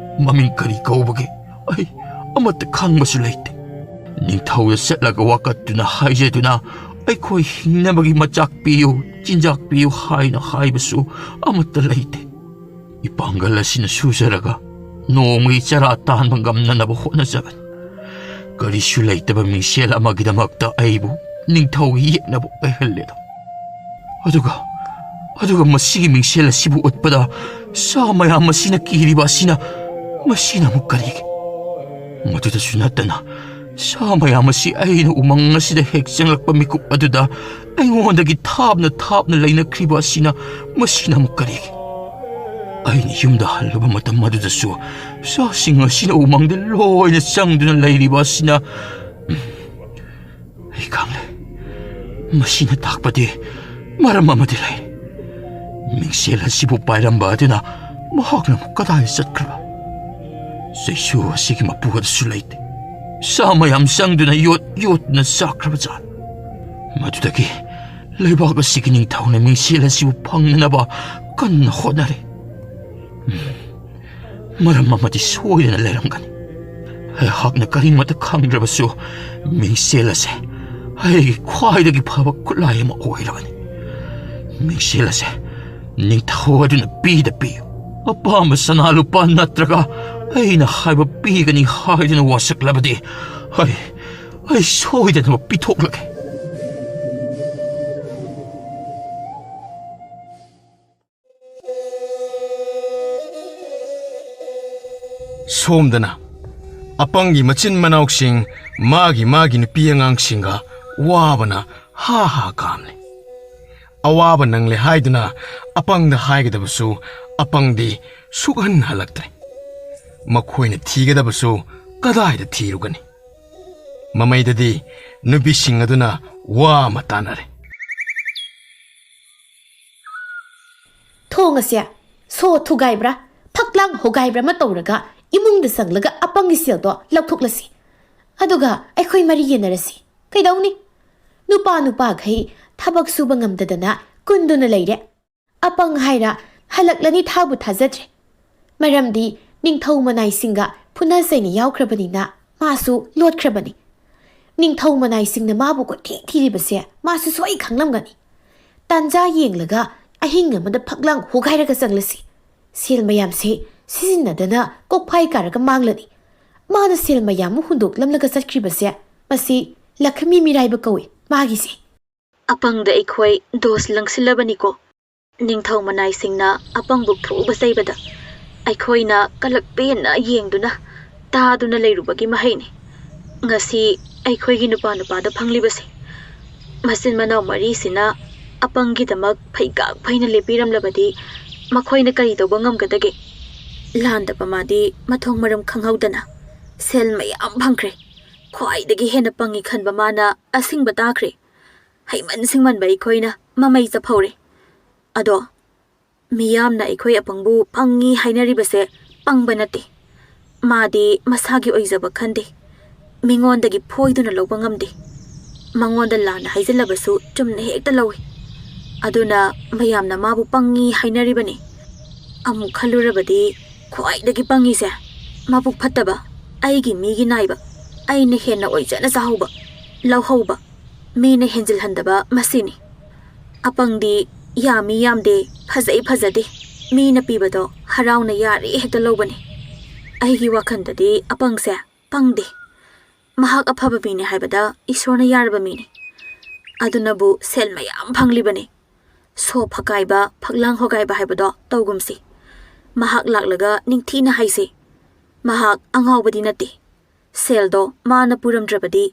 ꯃꯃꯤꯡ ꯀꯔꯤ ꯀꯧꯕꯒꯦ? ꯑꯩ ꯑꯃꯠꯇ ꯈꯪꯕꯁꯨ ꯂꯩꯇꯦ꯫ ꯅꯤꯡꯊꯧꯗ ꯆꯠꯂꯒ ꯋꯥꯀꯠꯇꯨꯅ ꯍꯥꯏꯖꯗꯨꯅ ꯑꯩꯈꯣꯏ ꯍꯤꯡꯅꯕꯒꯤ ꯃꯆꯥꯛ ꯄꯤꯌꯨ, ꯆꯤꯟꯖꯥꯛ ꯄꯤꯌꯨ ꯍꯥꯏꯅ ꯍꯥꯏꯕꯁꯨ ꯑꯃꯠꯇ ꯂꯩꯇꯦ꯫ ꯏꯄꯥꯡꯒꯜ ꯑꯁꯤꯅ ꯁꯨꯖꯔꯒ ꯅꯣꯡꯃꯒꯤ ꯆꯔꯥ ꯇꯥꯟꯕ ꯉꯝꯅꯅꯕ ꯍꯣꯠꯅꯖꯕꯅꯤ꯫ ꯀꯔꯤꯁꯨ ꯂꯩꯇꯕ ꯃꯤꯡꯁꯦꯜ ꯑꯃꯒꯤꯗꯃꯛꯇ ꯑꯩꯕꯨ ꯅꯤꯡꯊꯧꯒꯤ ꯌꯦꯛꯅꯕ ꯑꯣꯏꯍꯜꯂꯦꯗꯣ꯫ ꯑꯗꯨꯒ, ꯑꯗꯨꯒ ꯃꯁꯤꯒꯤ ꯃꯤꯡꯁꯦꯜ ꯑꯁꯤꯕꯨ ꯎꯠꯄꯗ ꯁꯥ ꯃꯌꯥꯝ ꯑꯁꯤꯅ ꯀꯤꯔꯤꯕ ꯑꯁꯤꯅ ꯃꯁꯤꯅ ꯑꯃꯨꯛ ꯀꯔꯤꯒꯤ? ꯃꯗꯨꯗꯁꯨ ꯅꯠꯇꯅ, ꯁꯥ ꯃꯌꯥꯝ ꯑꯁꯤ ꯑꯩꯅ ꯎꯃꯪ ꯑꯁꯤꯗ ꯍꯦꯛ ꯆꯪꯂꯛꯄ ꯃꯤꯀꯨꯞ ꯑꯗꯨꯗ ꯑꯩꯉꯣꯟꯗꯒꯤ ꯊꯥꯞꯅ ꯊꯥꯞꯅ ꯂꯩꯅꯈ꯭ꯔꯤꯕ ꯑꯁꯤꯅ, ꯃꯁꯤꯅ ꯑꯃꯨꯛ ꯀꯔꯤꯒꯤ? ꯑꯩꯅ ꯌꯨꯝꯗ ꯍꯜꯂꯨꯕ ꯃꯇꯝ ꯑꯗꯨꯗꯁꯨ ꯁꯥꯁꯤꯡ ꯑꯁꯤꯅ ꯎꯃꯪꯗ ꯂꯣꯏꯅ ꯆꯪꯗꯨꯅ ꯂꯩꯔꯤꯕ ꯑꯁꯤꯅ, ꯎꯝ, ꯑꯩ ꯈꯪꯂꯦ꯫ ꯃꯁꯤꯅ ꯇꯥꯛꯄꯗꯤ ꯃꯔꯝ ꯑꯃꯗꯤ ꯂꯩ꯫ ꯃꯤꯡꯁꯦꯜ ꯑꯁꯤꯕꯨ ꯄꯥꯏꯔꯝꯕ ꯑꯗꯨꯅ ꯃꯍꯥꯛꯅ ꯑꯃꯨꯛ ꯀꯗꯥꯏꯗ ꯆꯠꯈ꯭ꯔꯕ? ꯆꯩꯁꯨ ꯑꯁꯤꯒꯤ ꯃꯄꯨ ꯑꯗꯨꯁꯨ ꯂꯩꯇꯦ꯫ ꯁꯥ ꯃꯌꯥꯝ ꯆꯪꯗꯨꯅ ꯌꯣꯠ ꯌꯣꯠꯇꯨꯅ ꯆꯥꯈ꯭ꯔꯕ ꯖꯥꯠ꯫ ꯃꯗꯨꯗꯒꯤ ꯂꯩꯕꯥꯛ ꯑꯁꯤꯒꯤ ꯅꯤꯡꯊꯧꯅ ꯃꯤꯡꯁꯦꯜ ꯑꯁꯤꯕꯨ ꯐꯪꯅꯅꯕ ꯀꯟꯅ ꯍꯣꯠꯅꯔꯤ꯫ ꯎꯝ, ꯃꯔꯝ ꯑꯃꯗꯤ ꯁꯣꯏꯗꯅ ꯂꯩꯔꯝꯒꯅꯤ꯫ ꯑꯩꯍꯥꯛꯅ ꯀꯔꯤꯃꯠꯇ ꯈꯪꯗ꯭ꯔꯕꯁꯨ, ꯃꯤꯡꯁꯦꯜ ꯑꯁꯦ ꯑꯩꯒꯤ ꯈ꯭ꯋꯥꯏꯗꯒꯤ ꯐꯕ ꯈꯨꯠꯂꯥꯏ ꯑꯃ ꯑꯣꯏꯔꯕꯅꯤ꯫ ꯃꯤꯡꯁꯦꯜ ꯑꯁꯦ ꯅꯤꯡꯊꯧ ꯑꯗꯨꯅ ꯄꯤꯗ ꯄꯤꯌꯨ꯫ ꯑꯄꯥꯝꯕ ꯁꯅꯥ ꯂꯨꯄꯥ ꯅꯠꯇ꯭ꯔꯒ ꯑꯩꯅ ꯍꯥꯏꯕ ꯄꯤꯒꯅꯤ ꯍꯥꯏꯗꯨꯅ ꯋꯥꯁꯛꯂꯕꯗꯤ, ꯑꯩ, ꯑꯩ ꯁꯣꯏꯗꯅꯃꯛ ꯄꯤꯊꯣꯛꯂꯒꯦ꯫ ꯁꯣꯝꯗꯅ ꯑꯄꯪꯒꯤ ꯃꯆꯤꯟ ꯃꯅꯥꯎꯁꯤꯡ ꯃꯥꯒꯤ ꯃꯥꯒꯤ ꯅꯨꯄꯤ ꯑꯉꯥꯡꯁꯤꯡꯒ ꯋꯥꯕꯅ ꯍꯥ ꯍꯥ ꯀꯥꯝꯂꯦ꯫ ꯑꯋꯥꯕ ꯅꯪꯂꯦ ꯍꯥꯏꯗꯨꯅ ꯑꯄꯪꯗ ꯍꯥꯏꯒꯗꯕꯁꯨ ꯑꯄꯪꯗꯤ ꯁꯨꯛꯍꯟ ꯍꯜꯂꯛꯇ꯭ꯔꯦ꯫ ꯃꯈꯣꯏꯅ ꯊꯤꯒꯗꯕꯁꯨ ꯀꯗꯥꯏꯗ ꯊꯤꯔꯨꯒꯅꯤ? ꯃꯃꯩꯗꯗꯤ ꯅꯨꯄꯤꯁꯤꯡ ꯑꯗꯨꯅ ꯋꯥ ꯑꯃ ꯇꯥꯅꯔꯦ꯫ ꯊꯣꯡ ꯑꯁꯦ ꯁꯣ ꯊꯨꯒꯥꯏꯕ꯭ꯔꯥ, ꯐꯛꯂꯥꯡ ꯍꯣꯒꯥꯏꯕ꯭ꯔꯥ ꯑꯃ ꯇꯧꯔꯒ ꯏꯃꯨꯡꯗ ꯆꯪꯂꯒ ꯑꯄꯪꯒꯤ ꯁꯦꯜꯗꯣ ꯂꯧꯊꯣꯛꯂꯁꯤ꯫ ꯑꯗꯨꯒ ꯑꯩꯈꯣꯏ ꯃꯔꯤ ꯌꯦꯟꯅꯔꯁꯤ꯫ ꯀꯩꯗꯧꯅꯤ? ꯅꯨꯄꯥ ꯅꯨꯄꯥꯈꯩ ꯊꯕꯛ ꯁꯨꯕ ꯉꯝꯗꯗꯅ ꯀꯨꯟꯗꯨꯅ ꯂꯩꯔꯦ꯫ ꯑꯄꯪ ꯍꯥꯏꯔ ꯍꯜꯂꯛꯂꯅꯤ ꯊꯥꯕꯨ ꯊꯥꯖꯗ꯭ꯔꯦ꯫ ꯃꯔꯝꯗꯤ ꯅꯤꯡꯊꯧ ꯃꯅꯥꯏꯁꯤꯡꯒ ꯐꯨꯅ ꯆꯩꯅ ꯌꯥꯎꯈ꯭ꯔꯕꯅꯤꯅ ꯃꯥꯁꯨ ꯂꯣꯠꯈ꯭ꯔꯕꯅꯤ꯫ ꯅꯤꯡꯊꯧ ꯃꯅꯥꯏꯁꯤꯡꯅ ꯃꯥꯕꯨ ꯀꯣꯏꯊꯤ ꯊꯤꯔꯤꯕꯁꯦ ꯃꯥꯁꯨ ꯁꯣꯏ ꯈꯪꯂꯝꯒꯅꯤ꯫ ꯇꯥꯟꯖꯥ ꯌꯦꯡꯂꯒ ꯑꯍꯤꯡ ꯑꯃꯗ ꯐꯛꯂꯥꯡ ꯍꯣꯒꯥꯏꯔꯒ ꯆꯪꯂꯁꯤ꯫ ꯁꯦꯜ ꯃꯌꯥꯝꯁꯦ ꯁꯤꯖꯤꯟꯅꯗꯅ ꯀꯣꯛꯐꯥꯏ ꯀꯥꯔꯒ ꯃꯥꯡꯂꯅꯤ꯫ ꯃꯥꯅ ꯁꯦꯜ ꯃꯌꯥꯝ ꯑꯃ ꯍꯨꯟꯗꯣꯛꯂꯝꯂꯒ ꯆꯠꯈ꯭ꯔꯤꯕꯁꯦ ꯃꯁꯤ ꯂꯛꯈꯃꯤ ꯃꯤꯔꯥꯏꯕ ꯀꯧꯏ ꯃꯥꯒꯤꯁꯦ꯫ ꯑꯄꯪꯗ ꯑꯩꯈꯣꯏ ꯗꯣꯁ ꯂꯪꯁꯤꯜꯂꯕꯅꯤꯀꯣ꯫ ꯅꯤꯡꯊꯧ ꯃꯅꯥꯏꯁꯤꯡꯅ ꯑꯄꯪꯕꯨ ꯐꯨꯕ ꯆꯩꯕꯗ ꯑꯩꯈꯣꯏꯅ ꯀꯂꯛ ꯄꯦꯟꯅ ꯌꯦꯡꯗꯨꯅ ꯇꯥꯗꯨꯅ ꯂꯩꯔꯨꯕꯒꯤ ꯃꯍꯩꯅꯤ ꯉꯁꯤ ꯑꯩꯈꯣꯏꯒꯤ ꯅꯨꯄꯥ ꯅꯨꯄꯥꯗ ꯐꯪꯂꯤꯕꯁꯦ꯫ ꯃꯆꯤꯟ ꯃꯅꯥꯎ ꯃꯔꯤꯁꯤꯅ ꯑꯄꯪꯒꯤꯗꯃꯛ ꯐꯩꯒꯥꯛ ꯐꯩꯅ ꯂꯦꯞꯄꯤꯔꯝꯂꯕꯗꯤ ꯃꯈꯣꯏꯅ ꯀꯔꯤ ꯇꯧꯕ ꯉꯝꯒꯗꯒꯦ? ꯂꯥꯟꯗꯕ ꯃꯥꯗꯤ ꯃꯊꯣꯡ ꯃꯔꯝ ꯈꯪꯍꯧꯗꯅ ꯁꯦꯜ ꯃꯌꯥꯝ ꯐꯪꯈ꯭ꯔꯦ꯫ ꯈ꯭ꯋꯥꯏꯗꯒꯤ ꯍꯦꯟꯅ ꯄꯪꯉꯤ ꯈꯟꯕ ꯃꯥꯅ ꯑꯁꯤꯡꯕ ꯇꯥꯈ꯭ꯔꯦ꯫ ꯍꯩꯃꯟ ꯁꯤꯡꯃꯟꯕ ꯑꯩꯈꯣꯏꯅ ꯃꯃꯩ ꯆꯞꯍꯧꯔꯦ꯫ ꯑꯗꯣ ꯃꯤꯌꯥꯝꯅ ꯑꯩꯈꯣꯏ ꯑꯄꯪꯕꯨ ꯄꯪꯉꯤ ꯍꯥꯏꯅꯔꯤꯕꯁꯦ ꯄꯪꯕ ꯅꯠꯇꯦ꯫ ꯃꯥꯗꯤ ꯃꯁꯥꯒꯤ ꯑꯣꯏꯖꯕ ꯈꯟꯗꯦ꯫ ꯃꯤꯉꯣꯟꯗꯒꯤ ꯐꯣꯏꯗꯨꯅ ꯂꯧꯕ ꯉꯝꯗꯦ꯫ ꯃꯉꯣꯟꯗ ꯂꯥꯟꯅ ꯍꯥꯏꯖꯤꯜꯂꯕꯁꯨ ꯆꯨꯝꯅ ꯍꯦꯛꯇ ꯂꯧꯏ꯫ ꯑꯗꯨꯅ ꯃꯌꯥꯝꯅ ꯃꯥꯕꯨ ꯄꯪꯉꯤ ꯍꯥꯏꯅꯔꯤꯕꯅꯤ꯫ ꯑꯃꯨꯛ ꯈꯜꯂꯨꯔꯕꯗꯤ ꯈ꯭ꯋꯥꯏꯗꯒꯤ ꯄꯪꯉꯤꯁꯦ ꯃꯕꯨꯛ ꯐꯠꯇꯕ, ꯑꯩꯒꯤ ꯃꯤꯒꯤ ꯅꯥꯏꯕ, ꯑꯩꯅ ꯍꯦꯟꯅ ꯑꯣꯏꯖꯅ ꯆꯥꯍꯧꯕ, ꯂꯧꯍꯧꯕ, ꯃꯤꯅ ꯍꯦꯟꯖꯤꯜꯍꯟꯗꯕ ꯃꯁꯤꯅꯤ꯫ ꯑꯄꯪꯗꯤ ꯌꯥꯝꯃꯤ ꯌꯥꯝꯗꯦ, ꯐꯖꯩ ꯐꯖꯗꯦ, ꯃꯤꯅ ꯄꯤꯕꯗꯣ ꯍꯔꯥꯎꯅ ꯌꯥꯔꯦ ꯍꯦꯛꯇ ꯂꯧꯕꯅꯤ꯫ ꯑꯩꯒꯤ ꯋꯥꯈꯜꯗꯗꯤ ꯑꯄꯪꯁꯦ ꯄꯪꯗꯦ꯫ ꯃꯍꯥꯛ ꯑꯐꯕ ꯃꯤꯅꯤ ꯍꯥꯏꯕꯗ ꯏꯁꯣꯔꯅ ꯌꯥꯔꯕ ꯃꯤꯅꯤ꯫ ꯑꯗꯨꯅꯕꯨ ꯁꯦꯜ ꯃꯌꯥꯝ ꯐꯪꯂꯤꯕꯅꯤ꯫ ꯁꯣ ꯐꯀꯥꯏꯕ, ꯐꯛꯂꯥꯡ ꯍꯣꯒꯥꯏꯕ ꯍꯥꯏꯕꯗꯣ ꯇꯧꯒꯨꯝꯁꯤ꯫ ꯃꯍꯥꯛ ꯂꯥꯛꯂꯒ ꯅꯤꯡꯊꯤꯅ ꯍꯥꯏꯁꯤ꯫ ꯃꯍꯥꯛ ꯑꯉꯥꯎꯕꯗꯤ ꯅꯠꯇꯦ꯫ ꯁꯦꯜꯗꯣ ꯃꯥꯅ ꯄꯨꯔꯝꯗ꯭ꯔꯕꯗꯤ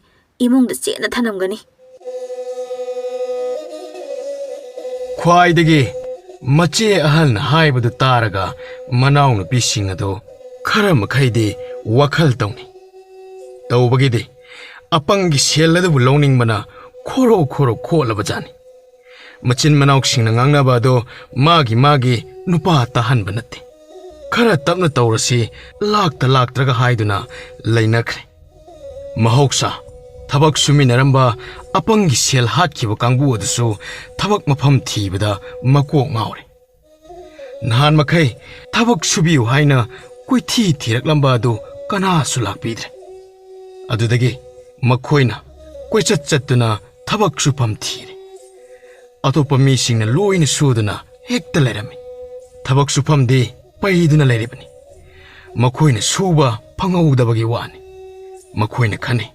ꯏꯃꯨꯡꯗ ꯆꯦꯠꯅ ꯊꯅꯝꯒꯅꯤ꯫ ꯈ꯭ꯋꯥꯏꯗꯒꯤ ꯃꯆꯦ ꯑꯍꯜꯅ ꯍꯥꯏꯕꯗꯨ ꯇꯥꯔꯒ ꯃꯅꯥꯎꯅꯨꯄꯤꯁꯤꯡ ꯑꯗꯨ ꯈꯔ ꯃꯈꯩꯗꯤ ꯋꯥꯈꯜ ꯇꯧꯅꯤ꯫ ꯇꯧꯕꯒꯤꯗꯤ ꯑꯄꯪꯒꯤ ꯁꯦꯜ ꯑꯗꯨꯕꯨ ꯂꯧꯅꯤꯡꯕꯅ ꯈꯣꯔꯣ ꯈꯣꯔꯣ ꯈꯣꯠꯂꯕꯖꯥꯠꯅꯤ꯫ ꯃꯆꯤꯟ ꯃꯅꯥꯎꯁꯤꯡꯅ ꯉꯥꯡꯅꯕ ꯑꯗꯨ ꯃꯥꯒꯤ ꯃꯥꯒꯤ ꯅꯨꯄꯥ ꯇꯥꯍꯟꯕ ꯅꯠꯇꯦ꯫ ꯈꯔ ꯇꯞꯅ ꯇꯧꯔꯁꯤ, ꯂꯥꯛꯇ ꯂꯥꯛꯇ꯭ꯔꯒ ꯍꯥꯏꯗꯨꯅ ꯂꯩꯅꯈ꯭ꯔꯦ꯫ ꯃꯍꯧꯁꯥ ꯊꯕꯛ ꯁꯨꯃꯤꯟꯅꯔꯝꯕ ꯑꯄꯪꯒꯤ ꯁꯦꯜ ꯍꯥꯠꯈꯤꯕ ꯀꯥꯡꯕꯨ ꯑꯗꯨꯁꯨ ꯊꯕꯛ ꯃꯐꯝ ꯊꯤꯕꯗ ꯃꯀꯣꯛ ꯉꯥꯎꯔꯦ꯫ ꯅꯍꯥꯟ ꯃꯈꯩ ꯊꯕꯛ ꯁꯨꯕꯤꯌꯨ ꯍꯥꯏꯅ ꯀꯣꯏꯊꯤ ꯊꯤꯔꯛꯂꯝꯕ ꯑꯗꯨ ꯀꯅꯥꯁꯨ ꯂꯥꯛꯄꯤꯗ꯭ꯔꯦ꯫ ꯑꯗꯨꯗꯒꯤ ꯃꯈꯣꯏꯅ ꯀꯣꯏꯆꯠ ꯆꯠꯇꯨꯅ ꯊꯕꯛ ꯁꯨꯐꯝ ꯊꯤꯔꯦ꯫ ꯑꯇꯣꯞꯄ ꯃꯤꯁꯤꯡꯅ ꯂꯣꯏꯅ ꯁꯨꯗꯨꯅ ꯍꯦꯛꯇ ꯂꯩꯔꯝꯃꯤ꯫ ꯊꯕꯛ ꯁꯨꯐꯝꯗꯤ ꯄꯩꯗꯨꯅ ꯂꯩꯔꯤꯕꯅꯤ꯫ ꯃꯈꯣꯏꯅ ꯁꯨꯕ ꯐꯪꯍꯧꯗꯕꯒꯤ ꯋꯥꯅꯤ꯫ ꯃꯈꯣꯏꯅ ꯈꯟꯅꯩ,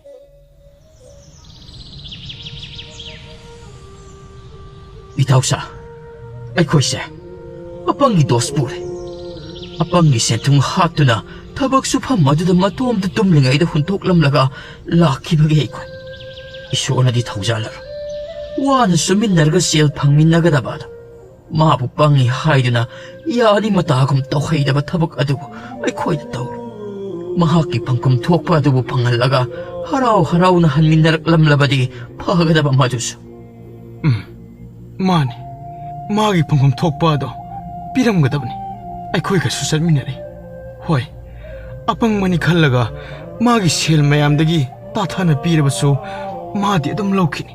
"ꯏꯇꯥꯎꯁꯥ, ꯑꯩꯈꯣꯏꯁꯦ ꯑꯄꯪꯒꯤ ꯗꯣꯁ ꯄꯨꯔꯦ꯫ ꯑꯄꯪꯒꯤ ꯁꯦꯟꯊꯨꯡ ꯍꯥꯠꯇꯨꯅ ꯊꯕꯛ ꯁꯨꯐꯝ ꯑꯗꯨꯗ ꯃꯇꯣꯝꯇ ꯇꯨꯝꯂꯤꯉꯩꯗ ꯍꯨꯟꯗꯣꯛꯂꯝꯂꯒ ꯂꯥꯛꯈꯤꯕꯒꯦ ꯑꯩꯈꯣꯏ꯫ ꯏꯁꯣꯔꯅꯗꯤ ꯊꯧꯖꯥꯜꯂꯔꯣꯏ꯫ ꯋꯥꯅ ꯁꯨꯃꯤꯟꯅꯔꯒ ꯁꯦꯜ ꯐꯪꯃꯤꯟꯅꯒꯗꯕ ꯑꯗꯣ ꯃꯥꯕꯨ ꯄꯪꯉꯤ ꯍꯥꯏꯗꯨꯅ ꯌꯥꯅꯤ ꯃꯇꯥꯒꯨꯝ ꯇꯧꯍꯩꯗꯕ ꯊꯕꯛ ꯑꯗꯨꯕꯨ ꯑꯩꯈꯣꯏꯅ ꯇꯧꯔꯨ꯫ ꯃꯍꯥꯛꯀꯤ ꯐꯪꯐꯝ ꯊꯣꯛꯄ ꯑꯗꯨꯕꯨ ꯐꯪꯍꯜꯂꯒ ꯍꯔꯥꯎ ꯍꯔꯥꯎꯅ ꯍꯟꯃꯤꯟꯅꯔꯛꯂꯝꯂꯕꯗꯤ ꯐꯒꯗꯕ ꯃꯗꯨꯁꯨ꯫ ꯎꯝ, ꯃꯥꯅꯤ꯫ ꯃꯥꯒꯤ ꯐꯪꯐꯝ ꯊꯣꯛꯄ ꯑꯗꯣ ꯄꯤꯔꯝꯒꯗꯕꯅꯤ꯫ ꯑꯩꯈꯣꯏꯒꯁꯨ ꯆꯠꯃꯤꯟꯅꯔꯦ꯫ ꯍꯣꯏ, ꯑꯄꯪꯕꯅꯤ ꯈꯜꯂꯒ ꯃꯥꯒꯤ ꯁꯦꯜ ꯃꯌꯥꯝꯗꯒꯤ ꯇꯥꯊꯅ ꯄꯤꯔꯕꯁꯨ ꯃꯥꯗꯤ ꯑꯗꯨꯝ ꯂꯧꯈꯤꯅꯤ꯫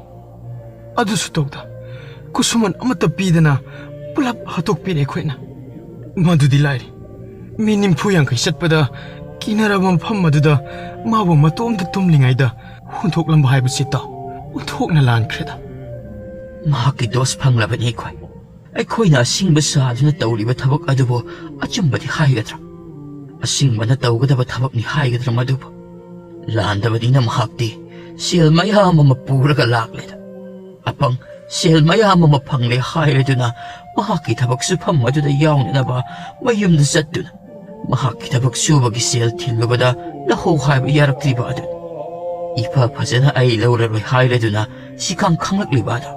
ꯑꯗꯨꯁꯨ ꯇꯧꯗ, ꯈꯨꯠꯁꯨꯃꯟ ꯑꯃꯠꯇ ꯄꯤꯗꯅ ꯄꯨꯂꯞ ꯍꯥꯠꯇꯣꯛꯄꯤꯔꯦ ꯑꯩꯈꯣꯏꯅ꯫ ꯃꯗꯨꯗꯤ ꯂꯥꯏꯔꯤ, ꯃꯤ ꯅꯤꯐꯨ ꯌꯥꯡꯈꯩ ꯆꯠꯄꯗ ꯀꯤꯅꯔꯕ ꯃꯐꯝ ꯑꯗꯨꯗ ꯃꯥꯕꯨ ꯃꯇꯣꯝꯇ ꯇꯨꯝꯂꯤꯉꯩꯗ ꯍꯨꯟꯗꯣꯛꯂꯝꯕ ꯍꯥꯏꯕꯁꯤ ꯇꯥꯎ, ꯑꯣꯟꯊꯣꯛꯅ ꯂꯥꯟꯈ꯭ꯔꯦꯗ꯫ ꯃꯍꯥꯛꯀꯤ ꯗꯣꯁ ꯐꯪꯂꯕꯅꯤ ꯑꯩꯈꯣꯏ꯫ ꯑꯩꯈꯣꯏꯅ ꯑꯁꯤꯡꯕ ꯁꯥꯗꯨꯅ ꯇꯧꯔꯤꯕ ꯊꯕꯛ ꯑꯗꯨꯕꯨ ꯑꯆꯨꯝꯕꯗꯤ ꯍꯥꯏꯒꯗ꯭ꯔꯥ? ꯑꯁꯤꯡꯕꯅ ꯇꯧꯒꯗꯕ ꯊꯕꯛꯅꯤ ꯍꯥꯏꯒꯗ꯭ꯔꯥ ꯃꯗꯨꯕꯨ? ꯂꯥꯟꯗꯕꯅꯤꯅ ꯃꯍꯥꯛꯇꯤ ꯁꯦꯜ ꯃꯌꯥꯝ ꯑꯃ ꯄꯨꯔꯒ ꯂꯥꯛꯂꯦꯗ꯫ ꯑꯄꯪ ꯁꯦꯜ ꯃꯌꯥꯝ ꯑꯃ ꯐꯪꯂꯦ ꯍꯥꯏꯔꯗꯨꯅ ꯃꯍꯥꯛꯀꯤ ꯊꯕꯛ ꯁꯨꯐꯝ ꯑꯗꯨꯗ ꯌꯥꯎꯅꯅꯕ ꯃꯌꯨꯝꯗ ꯆꯠꯇꯨꯅ ꯃꯍꯥꯛꯀꯤ ꯊꯕꯛ ꯁꯨꯕꯒꯤ ꯁꯦꯜ ꯊꯤꯜꯂꯨꯕꯗ ꯂꯧꯍꯧ ꯍꯥꯏꯕ ꯌꯥꯔꯛꯇ꯭ꯔꯤꯕ ꯑꯗꯨꯅꯤ꯫ ꯏꯐ ꯐꯖꯅ ꯑꯩ ꯂꯧꯔꯔꯣꯏ ꯍꯥꯏꯔꯗꯨꯅ ꯁꯤꯈꯥꯡ ꯈꯪꯂꯛꯂꯤꯕ ꯑꯗꯣ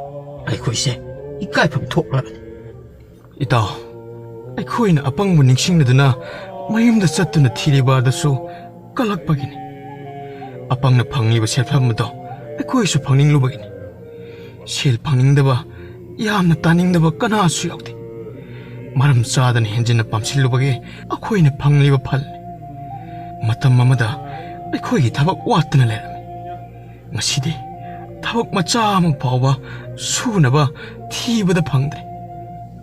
ꯑꯩꯈꯣꯏꯁꯦ ꯏꯀꯥꯏꯐꯝ ꯊꯣꯛꯂꯕꯅꯤ꯫ ꯏꯇꯥꯎ, ꯑꯩꯈꯣꯏꯅ ꯑꯄꯪꯕ ꯅꯤꯡꯁꯤꯡꯂꯗꯨꯅ ꯃꯌꯨꯝꯗ ꯆꯠꯇꯨꯅ ꯊꯤꯔꯤꯕ ꯑꯗꯨꯁꯨ ꯀꯜꯂꯛꯄꯒꯤꯅꯤ꯫ ꯑꯄꯪꯅ ꯐꯪꯂꯤꯕ ꯁꯦꯜꯐꯝ ꯑꯗꯣ ꯑꯩꯈꯣꯏꯁꯨ ꯐꯪꯅꯤꯡꯂꯨꯕꯒꯤꯅꯤ꯫ ꯁꯦꯜ ꯐꯪꯅꯤꯡꯗꯕ, ꯌꯥꯝꯅ ꯇꯥꯅꯤꯡꯗꯕ ꯀꯅꯥꯁꯨ ꯌꯥꯎꯗꯦ꯫ ꯃꯔꯝ ꯆꯥꯗꯅ ꯍꯦꯟꯖꯤꯟꯅ ꯄꯥꯝꯁꯤꯜꯂꯨꯕꯒꯤ ꯑꯩꯈꯣꯏꯅ ꯐꯪꯂꯤꯕ ꯐꯜꯅꯤ꯫ ꯃꯇꯝ ꯑꯃꯗ ꯑꯩꯈꯣꯏꯒꯤ ꯊꯕꯛ ꯋꯥꯠꯇꯅ ꯂꯩꯔꯝꯃꯤ꯫ ꯉꯁꯤꯗꯤ ꯊꯕꯛ ꯃꯆꯥ ꯑꯃ ꯐꯥꯎꯕ ꯁꯨꯅꯕ ꯊꯤꯕꯗ ꯐꯪꯗ꯭ꯔꯦ꯫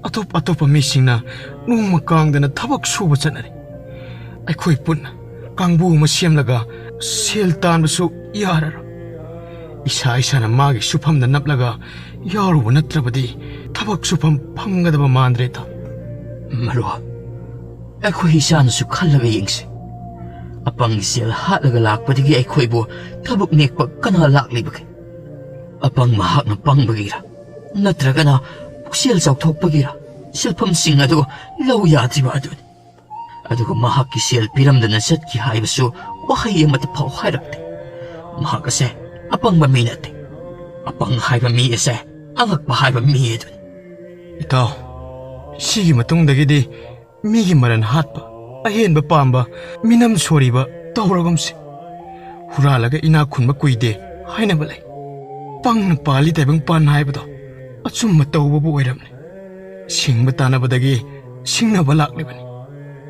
ꯑꯇꯣꯞ ꯑꯇꯣꯞꯄ ꯃꯤꯁꯤꯡꯅ ꯅꯣꯡꯃ ꯀꯥꯡꯗꯅ ꯊꯕꯛ ꯁꯨꯕ ꯆꯠꯅꯔꯦ꯫ ꯑꯩꯈꯣꯏ ꯄꯨꯟꯅ ꯀꯥꯡꯕꯨ ꯑꯃ ꯁꯦꯝꯂꯒ ꯁꯦꯜ ꯇꯥꯟꯕꯁꯨ ꯌꯥꯔꯔꯣꯏ꯫ ꯏꯁꯥ ꯏꯁꯥꯅ ꯃꯥꯒꯤ ꯁꯨꯐꯝꯗ ꯅꯞꯂꯒ ꯌꯥꯎꯔꯨꯕ ꯅꯠꯇ꯭ꯔꯕꯗꯤ ꯊꯕꯛ ꯁꯨꯐꯝ ꯐꯪꯒꯗꯕ ꯃꯥꯟꯗ꯭ꯔꯦꯗ꯫ ꯃꯔꯨꯞ, ꯑꯩꯈꯣꯏ ꯏꯁꯥꯅꯁꯨ ꯈꯜꯂꯒ ꯌꯦꯡꯁꯤ꯫ ꯑꯄꯪꯒꯤ ꯁꯦꯜ ꯍꯥꯠꯂꯒ ꯂꯥꯛꯄꯗꯒꯤ ꯑꯩꯈꯣꯏꯕꯨ ꯊꯕꯛ ꯅꯦꯛꯄ ꯀꯅꯥ ꯂꯥꯛꯂꯤꯕꯒꯦ? ꯑꯄꯪ ꯃꯍꯥꯛꯅ ꯄꯪꯕꯒꯤꯔ? ꯅꯠꯇ꯭ꯔꯒꯅ ꯄꯨꯛꯆꯦꯜ ꯆꯥꯎꯊꯣꯛꯄꯒꯤꯔ? ꯁꯦꯜꯐꯝꯁꯤꯡ ꯑꯗꯨ ꯂꯧ ꯌꯥꯗ꯭ꯔꯤꯕ ꯑꯗꯨꯅꯤ꯫ ꯑꯗꯨꯒ ꯃꯍꯥꯛꯀꯤ ꯁꯦꯜ ꯄꯤꯔꯝꯗꯅ ꯆꯠꯈꯤ ꯍꯥꯏꯕꯁꯨ ꯋꯥꯍꯩ ꯑꯃꯠꯇ ꯐꯥꯎ ꯍꯥꯏꯔꯛꯇꯦ꯫ ꯃꯍꯥꯛ ꯑꯁꯦ ꯑꯄꯪꯕ ꯃꯤ ꯅꯠꯇꯦ꯫ ꯑꯄꯪ ꯍꯥꯏꯕ ꯃꯤ ꯑꯁꯦ ꯑꯉꯛꯄ ꯍꯥꯏꯕ ꯃꯤ ꯑꯗꯨꯅꯤ꯫ ꯏꯇꯥꯎ, ꯁꯤꯒꯤ ꯃꯇꯨꯡꯗꯒꯤꯗꯤ ꯃꯤꯒꯤ ꯃꯔꯟ ꯍꯥꯠꯄ, ꯑꯍꯦꯟꯕ ꯄꯥꯝꯕ, ꯃꯤꯅꯝ ꯁꯣꯔꯤꯕ ꯇꯧꯔꯒꯨꯝꯁꯤ꯫ ꯍꯨꯔꯥꯜꯂꯒ ꯏꯅꯥꯛ ꯈꯨꯟꯕ ꯀꯨꯏꯗꯦ ꯍꯥꯏꯅꯕ ꯂꯩ꯫ ꯄꯪꯅ ꯄꯥꯜꯂꯤ ꯇꯥꯏꯕꯪ ꯄꯥꯟ ꯍꯥꯏꯕꯗꯣ ꯑꯆꯨꯝꯕ ꯇꯧꯕꯕꯨ ꯑꯣꯏꯔꯝꯂꯦ꯫ ꯁꯤꯡꯕ ꯇꯥꯟꯅꯕꯗꯒꯤ ꯁꯤꯡꯅꯕ ꯂꯥꯛꯂꯤꯕꯅꯤ꯫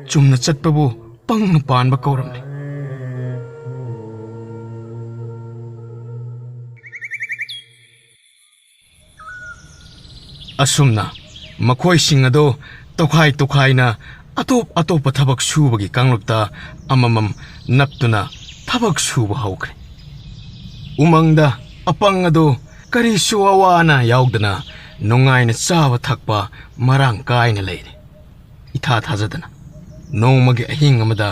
ꯆꯨꯝꯅ ꯆꯠꯄꯕꯨ ꯄꯪꯅ ꯄꯥꯟꯕ ꯀꯧꯔꯝꯂꯦ꯫ ꯑꯁꯨꯝꯅ ꯃꯈꯣꯏꯁꯤꯡ ꯑꯗꯨ ꯇꯣꯈꯥꯏ ꯇꯣꯈꯥꯏꯅ ꯑꯇꯣꯞ ꯑꯇꯣꯞꯄ ꯊꯕꯛ ꯁꯨꯕꯒꯤ ꯀꯥꯡꯂꯨꯞꯇ ꯑꯃꯃꯝ ꯅꯞꯇꯨꯅ ꯊꯕꯛ ꯁꯨꯕ ꯍꯧꯈ꯭ꯔꯦ꯫ ꯎꯃꯪꯗ ꯑꯄꯪ ꯑꯗꯨ ꯀꯔꯤꯁꯨ ꯑꯋꯥ ꯑꯅꯥ ꯌꯥꯎꯗꯅ ꯅꯨꯡꯉꯥꯏꯅ ꯆꯥꯕ ꯊꯛꯄ ꯃꯔꯥꯡ ꯀꯥꯏꯅ ꯂꯩꯔꯦ꯫ ꯏꯊꯥ ꯊꯥꯖꯗꯅ ꯅꯣꯡꯃꯒꯤ ꯑꯍꯤꯡ ꯑꯃꯗ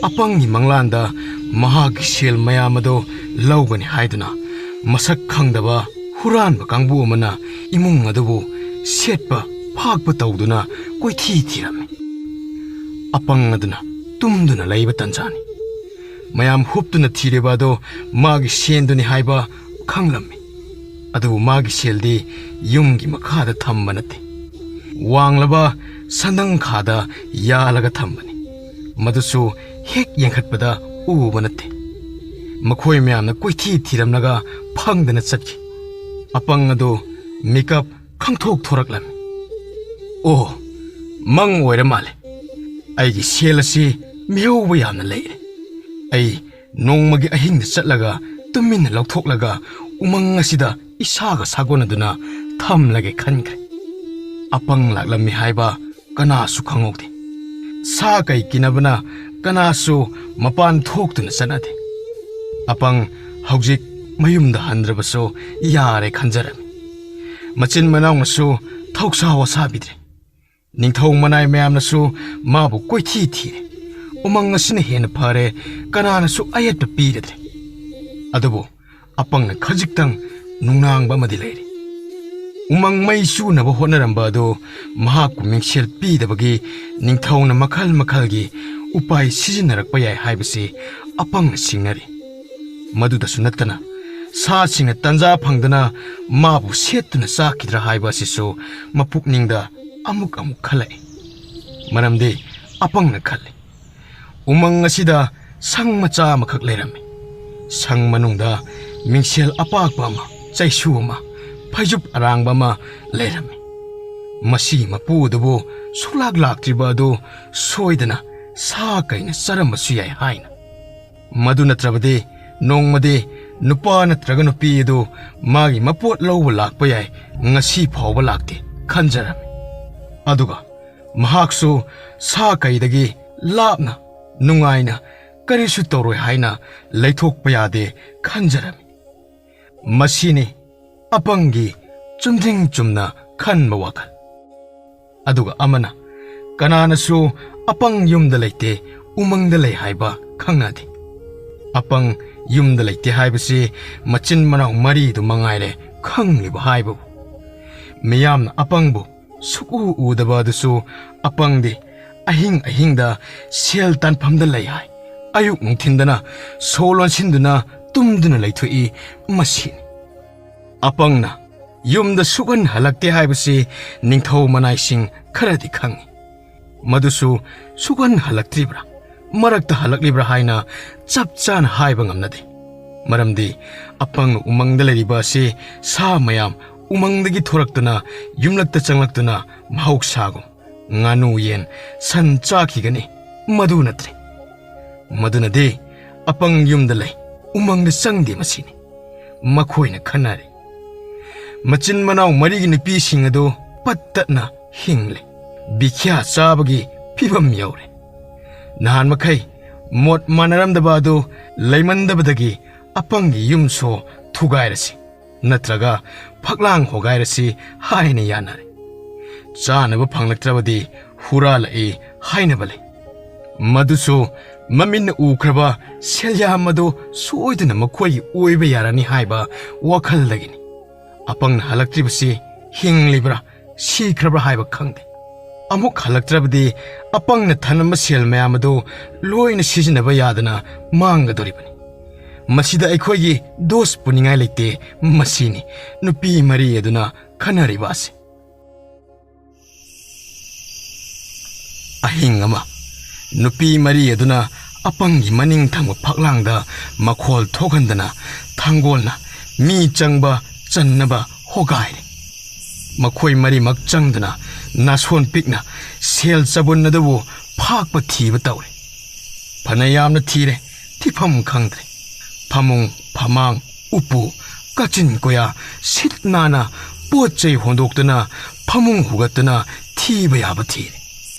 ꯑꯄꯪꯒꯤ ꯃꯪꯂꯥꯟꯗ ꯃꯍꯥꯛꯀꯤ ꯁꯦꯜ ꯃꯌꯥꯝ ꯑꯗꯨ ꯂꯧꯒꯅꯤ ꯍꯥꯏꯗꯨꯅ ꯃꯁꯛ ꯈꯪꯗꯕ ꯍꯨꯔꯥꯟꯕ ꯀꯥꯡꯕꯨ ꯑꯃꯅ ꯏꯃꯨꯡ ꯑꯗꯨꯕꯨ ꯁꯦꯠꯄ ꯐꯥꯛꯄ ꯇꯧꯗꯨꯅ ꯀꯣꯏꯊꯤ ꯊꯤꯔꯝꯃꯤ꯫ ꯑꯄꯪ ꯑꯗꯨꯅ ꯇꯨꯝꯗꯨꯅ ꯂꯩꯕ ꯇꯟꯖꯥꯅꯤ꯫ ꯃꯌꯥꯝ ꯍꯨꯞꯇꯨꯅ ꯊꯤꯔꯤꯕ ꯑꯗꯣ ꯃꯥꯒꯤ ꯁꯦꯟꯗꯨꯅꯤ ꯍꯥꯏꯕ ꯈꯪꯂꯝꯃꯤ꯫ ꯑꯗꯨꯕꯨ ꯃꯥꯒꯤ ꯁꯦꯜꯗꯤ ꯌꯨꯝꯒꯤ ꯃꯈꯥꯗ ꯊꯝꯕ ꯅꯠꯇꯦ꯫ ꯋꯥꯡꯂꯕ ꯁꯟꯗꯪꯈꯥꯗ ꯌꯥꯜꯂꯒ ꯊꯝꯕꯅꯤ꯫ ꯃꯗꯨꯁꯨ ꯍꯦꯛ ꯌꯦꯡꯈꯠꯄꯗ ꯎꯕ ꯅꯠꯇꯦ꯫ ꯃꯈꯣꯏ ꯃꯌꯥꯝꯅ ꯀꯣꯏꯊꯤ ꯊꯤꯔꯝꯂꯒ ꯐꯪꯗꯅ ꯆꯠꯈꯤ꯫ ꯑꯄꯪ ꯑꯗꯨ ꯃꯤꯀꯞ ꯈꯪꯊꯣꯛ ꯊꯣꯔꯛꯂꯝꯃꯤ꯫ "ꯑꯣ, ꯃꯪ ꯑꯣꯏꯔ ꯃꯥꯜꯂꯦ꯫ ꯑꯩꯒꯤ ꯁꯦꯜ ꯑꯁꯤ ꯃꯤꯍꯧꯕ ꯌꯥꯝꯅ ꯂꯩꯔꯦ꯫ ꯑꯩ ꯅꯣꯡꯃꯒꯤ ꯑꯍꯤꯡꯗ ꯆꯠꯂꯒ ꯇꯨꯃꯤꯟꯅ ꯂꯧꯊꯣꯛꯂꯒ ꯎꯃꯪ ꯑꯁꯤꯗ ꯏꯁꯥꯒ ꯁꯥꯒꯣꯟꯅꯗꯨꯅ ꯊꯝꯂꯒꯦ" ꯈꯟꯈ꯭ꯔꯦ꯫ ꯑꯄꯪ ꯂꯥꯛꯂꯝꯃꯤ ꯍꯥꯏꯕ ꯀꯅꯥꯁꯨ ꯈꯪꯍꯧꯗꯦ꯫ ꯁꯥ ꯀꯩ ꯀꯤꯅꯕꯅ ꯀꯅꯥꯁꯨ ꯃꯄꯥꯟ ꯊꯣꯛꯇꯨꯅ ꯆꯠꯅꯗꯦ꯫ ꯑꯄꯪ ꯍꯧꯖꯤꯛ ꯃꯌꯨꯝꯗ ꯍꯟꯗ꯭ꯔꯕꯁꯨ ꯌꯥꯔꯦ ꯈꯟꯖꯔꯝꯃꯤ꯫ ꯃꯆꯤꯟ ꯃꯅꯥꯎꯅꯁꯨ ꯊꯧꯁꯥ ꯋꯥꯁꯥꯕꯤꯗ꯭ꯔꯦ꯫ ꯅꯤꯡꯊꯧ ꯃꯅꯥꯏ ꯃꯌꯥꯝꯅꯁꯨ ꯃꯥꯕꯨ ꯀꯣꯏꯊꯤ ꯊꯤꯔꯦ꯫ ꯎꯃꯪ ꯑꯁꯤꯅ ꯍꯦꯟꯅ ꯐꯔꯦ, ꯀꯅꯥꯅꯁꯨ ꯑꯌꯦꯠꯄ ꯄꯤꯔꯗ꯭ꯔꯦ꯫ ꯑꯗꯨꯕꯨ ꯑꯄꯪꯅ ꯈꯖꯤꯛꯇꯪ ꯅꯨꯡꯅꯥꯡꯕ ꯑꯃꯗꯤ ꯂꯩꯔꯤ꯫ ꯎꯃꯪ ꯃꯩ ꯆꯨꯅꯕ ꯍꯣꯠꯅꯔꯝꯕ ꯑꯗꯨ ꯃꯍꯥꯛꯄꯨ ꯃꯤꯡꯁꯦꯜ ꯄꯤꯗꯕꯒꯤ ꯅꯤꯡꯊꯧꯅ ꯃꯈꯜ ꯃꯈꯜꯒꯤ ꯎꯄꯥꯏ ꯁꯤꯖꯤꯟꯅꯔꯛꯄ ꯌꯥꯏ ꯍꯥꯏꯕꯁꯤ ꯑꯄꯪꯅ ꯁꯤꯡꯅꯔꯤ꯫ ꯃꯗꯨꯗꯁꯨ ꯅꯠꯇꯅ ꯁꯥꯁꯤꯡꯅ ꯇꯟꯖꯥ ꯐꯪꯗꯅ ꯃꯥꯕꯨ ꯁꯦꯠꯇꯨꯅ ꯆꯥꯈꯤꯗ꯭ꯔꯥ ꯍꯥꯏꯕ ꯑꯁꯤꯁꯨ ꯃꯄꯨꯛꯅꯤꯡꯗ ꯑꯃꯨꯛ ꯑꯃꯨꯛ ꯈꯜꯂꯛꯏ꯫ ꯃꯔꯝꯗꯤ ꯑꯄꯪꯅ ꯈꯜꯂꯤ, ꯎꯃꯪ ꯑꯁꯤꯗ ꯁꯪ ꯃꯆꯥ ꯑꯃꯈꯛ ꯂꯩꯔꯝꯃꯤ꯫ ꯁꯪ ꯃꯅꯨꯡꯗ ꯃꯤꯡꯁꯦꯜ ꯑꯄꯥꯛꯄ ꯑꯃ, ꯆꯩꯁꯨ ꯑꯃ, ꯐꯩꯖꯨꯞ ꯑꯔꯥꯡꯕ ꯑꯃ ꯂꯩꯔꯝꯃꯤ꯫ ꯃꯁꯤꯒꯤ ꯃꯄꯨ ꯑꯗꯨꯕꯨ ꯁꯨꯛꯂꯥꯛ ꯂꯥꯛꯇ꯭ꯔꯤꯕ ꯑꯗꯨ ꯁꯣꯏꯗꯅ ꯁꯥ ꯀꯩꯅ ꯆꯥꯔꯝꯕꯁꯨ ꯌꯥꯏ ꯍꯥꯏꯅ꯫ ꯃꯗꯨ ꯅꯠꯇ꯭ꯔꯕꯗꯤ ꯅꯣꯡꯃꯗꯤ ꯅꯨꯄꯥ ꯅꯠꯇ꯭ꯔꯒ ꯅꯨꯄꯤ ꯑꯗꯨ ꯃꯥꯒꯤ ꯃꯄꯣꯠ ꯂꯧꯕ ꯂꯥꯛꯄ ꯌꯥꯏ, ꯉꯁꯤ ꯐꯥꯎꯕ ꯂꯥꯛꯇꯦ ꯈꯟꯖꯔꯝꯃꯤ꯫ ꯑꯗꯨꯒ ꯃꯍꯥꯛꯁꯨ ꯁꯥ ꯀꯩꯗꯒꯤ ꯂꯥꯞꯅ ꯅꯨꯡꯉꯥꯏꯅ ꯀꯔꯤꯁꯨ ꯇꯧꯔꯣꯏ ꯍꯥꯏꯅ ꯂꯩꯊꯣꯛꯄ ꯌꯥꯗꯦ ꯈꯟꯖꯔꯝꯃꯤ꯫ ꯃꯁꯤꯅꯤ ꯑꯄꯪꯒꯤ ꯆꯨꯝꯗ꯭ꯔꯤꯡ ꯆꯨꯝꯅ ꯈꯟꯕ ꯋꯥꯈꯜ꯫ ꯑꯗꯨꯒ ꯑꯃꯅ, ꯀꯅꯥꯅꯁꯨ ꯑꯄꯪ ꯌꯨꯝꯗ ꯂꯩꯇꯦ, ꯎꯃꯪꯗ ꯂꯩ ꯍꯥꯏꯕ ꯈꯪꯅꯗꯦ꯫ ꯑꯄꯪ ꯌꯨꯝꯗ ꯂꯩꯇꯦ ꯍꯥꯏꯕꯁꯤ ꯃꯆꯤꯟ ꯃꯅꯥꯎ ꯃꯔꯤꯗꯨ ꯃꯉꯥꯏꯔꯦ ꯈꯪꯂꯤꯕ ꯍꯥꯏꯕꯕꯨ꯫ ꯃꯤꯌꯥꯝꯅ ꯑꯄꯪꯕꯨ ꯁꯨꯛꯎ ꯎꯗꯕ ꯑꯗꯨꯁꯨ ꯑꯄꯪꯗꯤ ꯑꯍꯤꯡ ꯑꯍꯤꯡꯗ ꯁꯦꯜ ꯇꯥꯟꯐꯝꯗ ꯂꯩ ꯍꯥꯏ꯫ ꯑꯌꯨꯛ ꯅꯨꯡꯊꯤꯟꯗꯅ ꯁꯣ ꯂꯣꯟꯁꯤꯟꯗꯨꯅ ꯇꯨꯝꯗꯨꯅ ꯂꯩꯊꯣꯛꯏ꯫ ꯃꯁꯤꯅꯤ꯫ ꯑꯄꯪꯅ ꯌꯨꯝꯗ ꯁꯨꯛꯍꯟ ꯍꯜꯂꯛꯇꯦ ꯍꯥꯏꯕꯁꯤ ꯅꯤꯡꯊꯧ ꯃꯅꯥꯏꯁꯤꯡ ꯈꯔꯗꯤ ꯈꯪꯏ꯫ ꯃꯗꯨꯁꯨ ꯁꯨꯛꯍꯟ ꯍꯜꯂꯛꯇ꯭ꯔꯤꯕ꯭ꯔꯥ, ꯃꯔꯛꯇ ꯍꯜꯂꯛꯂꯤꯕ꯭ꯔꯥ ꯍꯥꯏꯅ ꯆꯞ ꯆꯥꯅ ꯍꯥꯏꯕ ꯉꯝꯅꯗꯦ꯫ ꯃꯔꯝꯗꯤ ꯑꯄꯪꯅ ꯎꯃꯪꯗ ꯂꯩꯔꯤꯕ ꯑꯁꯤ ꯁꯥ ꯃꯌꯥꯝ ꯎꯃꯪꯗꯒꯤ ꯊꯣꯔꯛꯇꯨꯅ ꯌꯨꯝꯂꯛꯇ ꯆꯪꯂꯛꯇꯨꯅ ꯃꯍꯧꯁꯥꯒꯨꯝ ꯉꯥꯅꯨ, ꯌꯦꯟ, ꯁꯟ ꯆꯥꯈꯤꯒꯅꯤ꯫ ꯃꯗꯨ ꯅꯠꯇ꯭ꯔꯦ꯫ ꯃꯗꯨꯅꯗꯤ ꯑꯄꯪ ꯌꯨꯝꯗ ꯂꯩ, ꯎꯃꯪꯗ ꯆꯪꯗꯦ ꯃꯁꯤꯅꯤ꯫ ꯃꯈꯣꯏꯅ ꯈꯟꯅꯔꯦ꯫ ꯃꯆꯤꯟ ꯃꯅꯥꯎ ꯃꯔꯤꯒꯤ ꯅꯨꯄꯤꯁꯤꯡ ꯑꯗꯨ ꯄꯠ ꯇꯠꯅ ꯍꯤꯡꯂꯦ꯫ ꯕꯤꯈ꯭ꯌꯥ ꯆꯥꯕꯒꯤ ꯐꯤꯕꯝ ꯌꯧꯔꯦ꯫ ꯅꯍꯥꯟ ꯃꯈꯩ ꯃꯣꯠ ꯃꯥꯟꯅꯔꯝꯗꯕ ꯑꯗꯨ ꯂꯩꯃꯟꯗꯕꯗꯒꯤ ꯑꯄꯪꯒꯤ ꯌꯨꯝꯁꯨ ꯊꯨꯒꯥꯏꯔꯁꯤ, ꯅꯠꯇ꯭ꯔꯒ ꯐꯛꯂꯥꯡ ꯍꯣꯒꯥꯏꯔꯁꯤ ꯍꯥꯏꯅ ꯌꯥꯅꯔꯦ꯫ ꯆꯥꯅꯕ ꯐꯪꯂꯛꯇ꯭ꯔꯕꯗꯤ ꯍꯨꯔꯥꯜꯂꯛꯏ ꯍꯥꯏꯅꯕ ꯂꯩ꯫ ꯃꯗꯨꯁꯨ ꯃꯃꯤꯠꯅ ꯎꯈ꯭ꯔꯕ ꯁꯦꯜꯌꯥꯝ ꯑꯗꯨ ꯁꯣꯏꯗꯅ ꯃꯈꯣꯏꯒꯤ ꯑꯣꯏꯕ ꯌꯥꯔꯅꯤ ꯍꯥꯏꯕ ꯋꯥꯈꯜꯗꯒꯤꯅꯤ꯫ ꯑꯄꯪꯅ ꯍꯜꯂꯛꯇ꯭ꯔꯤꯕꯁꯤ ꯍꯤꯡꯂꯤꯕ꯭ꯔꯥ, ꯁꯤꯈ꯭ꯔꯕ꯭ꯔꯥ ꯍꯥꯏꯕ ꯈꯪꯗꯦ꯫ ꯑꯃꯨꯛ ꯍꯜꯂꯛꯇ꯭ꯔꯕꯗꯤ ꯑꯄꯪꯅ ꯊꯅꯝꯕ ꯁꯦꯜ ꯃꯌꯥꯝ ꯑꯗꯨ ꯂꯣꯏꯅ ꯁꯤꯖꯤꯟꯅꯕ ꯌꯥꯗꯅ ꯃꯥꯡꯒꯗꯧꯔꯤꯕꯅꯤ꯫ ꯃꯁꯤꯗ ꯑꯩꯈꯣꯏꯒꯤ ꯗꯣꯁ ꯄꯨꯅꯤꯡꯉꯥꯏ ꯂꯩꯇꯦ꯫ ꯃꯁꯤꯅꯤ ꯅꯨꯄꯤ ꯃꯔꯤ ꯑꯗꯨꯅ ꯈꯟꯅꯔꯤꯕ ꯑꯁꯤ꯫ ꯑꯍꯤꯡ ꯑꯃ ꯅꯨꯄꯤ ꯃꯔꯤ ꯑꯗꯨꯅ ꯑꯄꯪꯒꯤ ꯃꯅꯤꯡ ꯊꯪꯕ ꯐꯛꯂꯥꯡꯗ ꯃꯈꯣꯜ ꯊꯣꯛꯍꯟꯗꯅ ꯊꯥꯡꯒꯣꯜꯅ ꯃꯤ ꯆꯪꯕ ꯆꯟꯅꯕ ꯍꯣꯒꯥꯏꯔꯦ꯫ ꯃꯈꯣꯏ ꯃꯔꯤꯃꯛ ꯆꯪꯗꯨꯅ ꯅꯥꯁꯣꯟ ꯄꯤꯛꯅ ꯁꯦꯜ ꯆꯕꯨꯟ ꯑꯗꯨꯕꯨ ꯐꯥꯛꯄ ꯊꯤꯕ ꯇꯧꯔꯦ꯫ ꯐꯅ ꯌꯥꯝꯅ ꯊꯤꯔꯦ, ꯊꯤꯐꯝ ꯈꯪꯗ꯭ꯔꯦ꯫ ꯐꯃꯨꯡ, ꯐꯃꯥꯡ, ꯎꯄꯨ, ꯀꯥꯆꯤꯟ ꯀꯣꯌꯥ ꯁꯤꯠ ꯅꯥꯟꯅ ꯄꯣꯠ ꯆꯩ ꯍꯣꯟꯗꯣꯛꯇꯨꯅ ꯐꯃꯨꯡ ꯍꯨꯒꯠꯇꯨꯅ ꯊꯤꯕ ꯌꯥꯕ ꯊꯤꯔꯦ꯫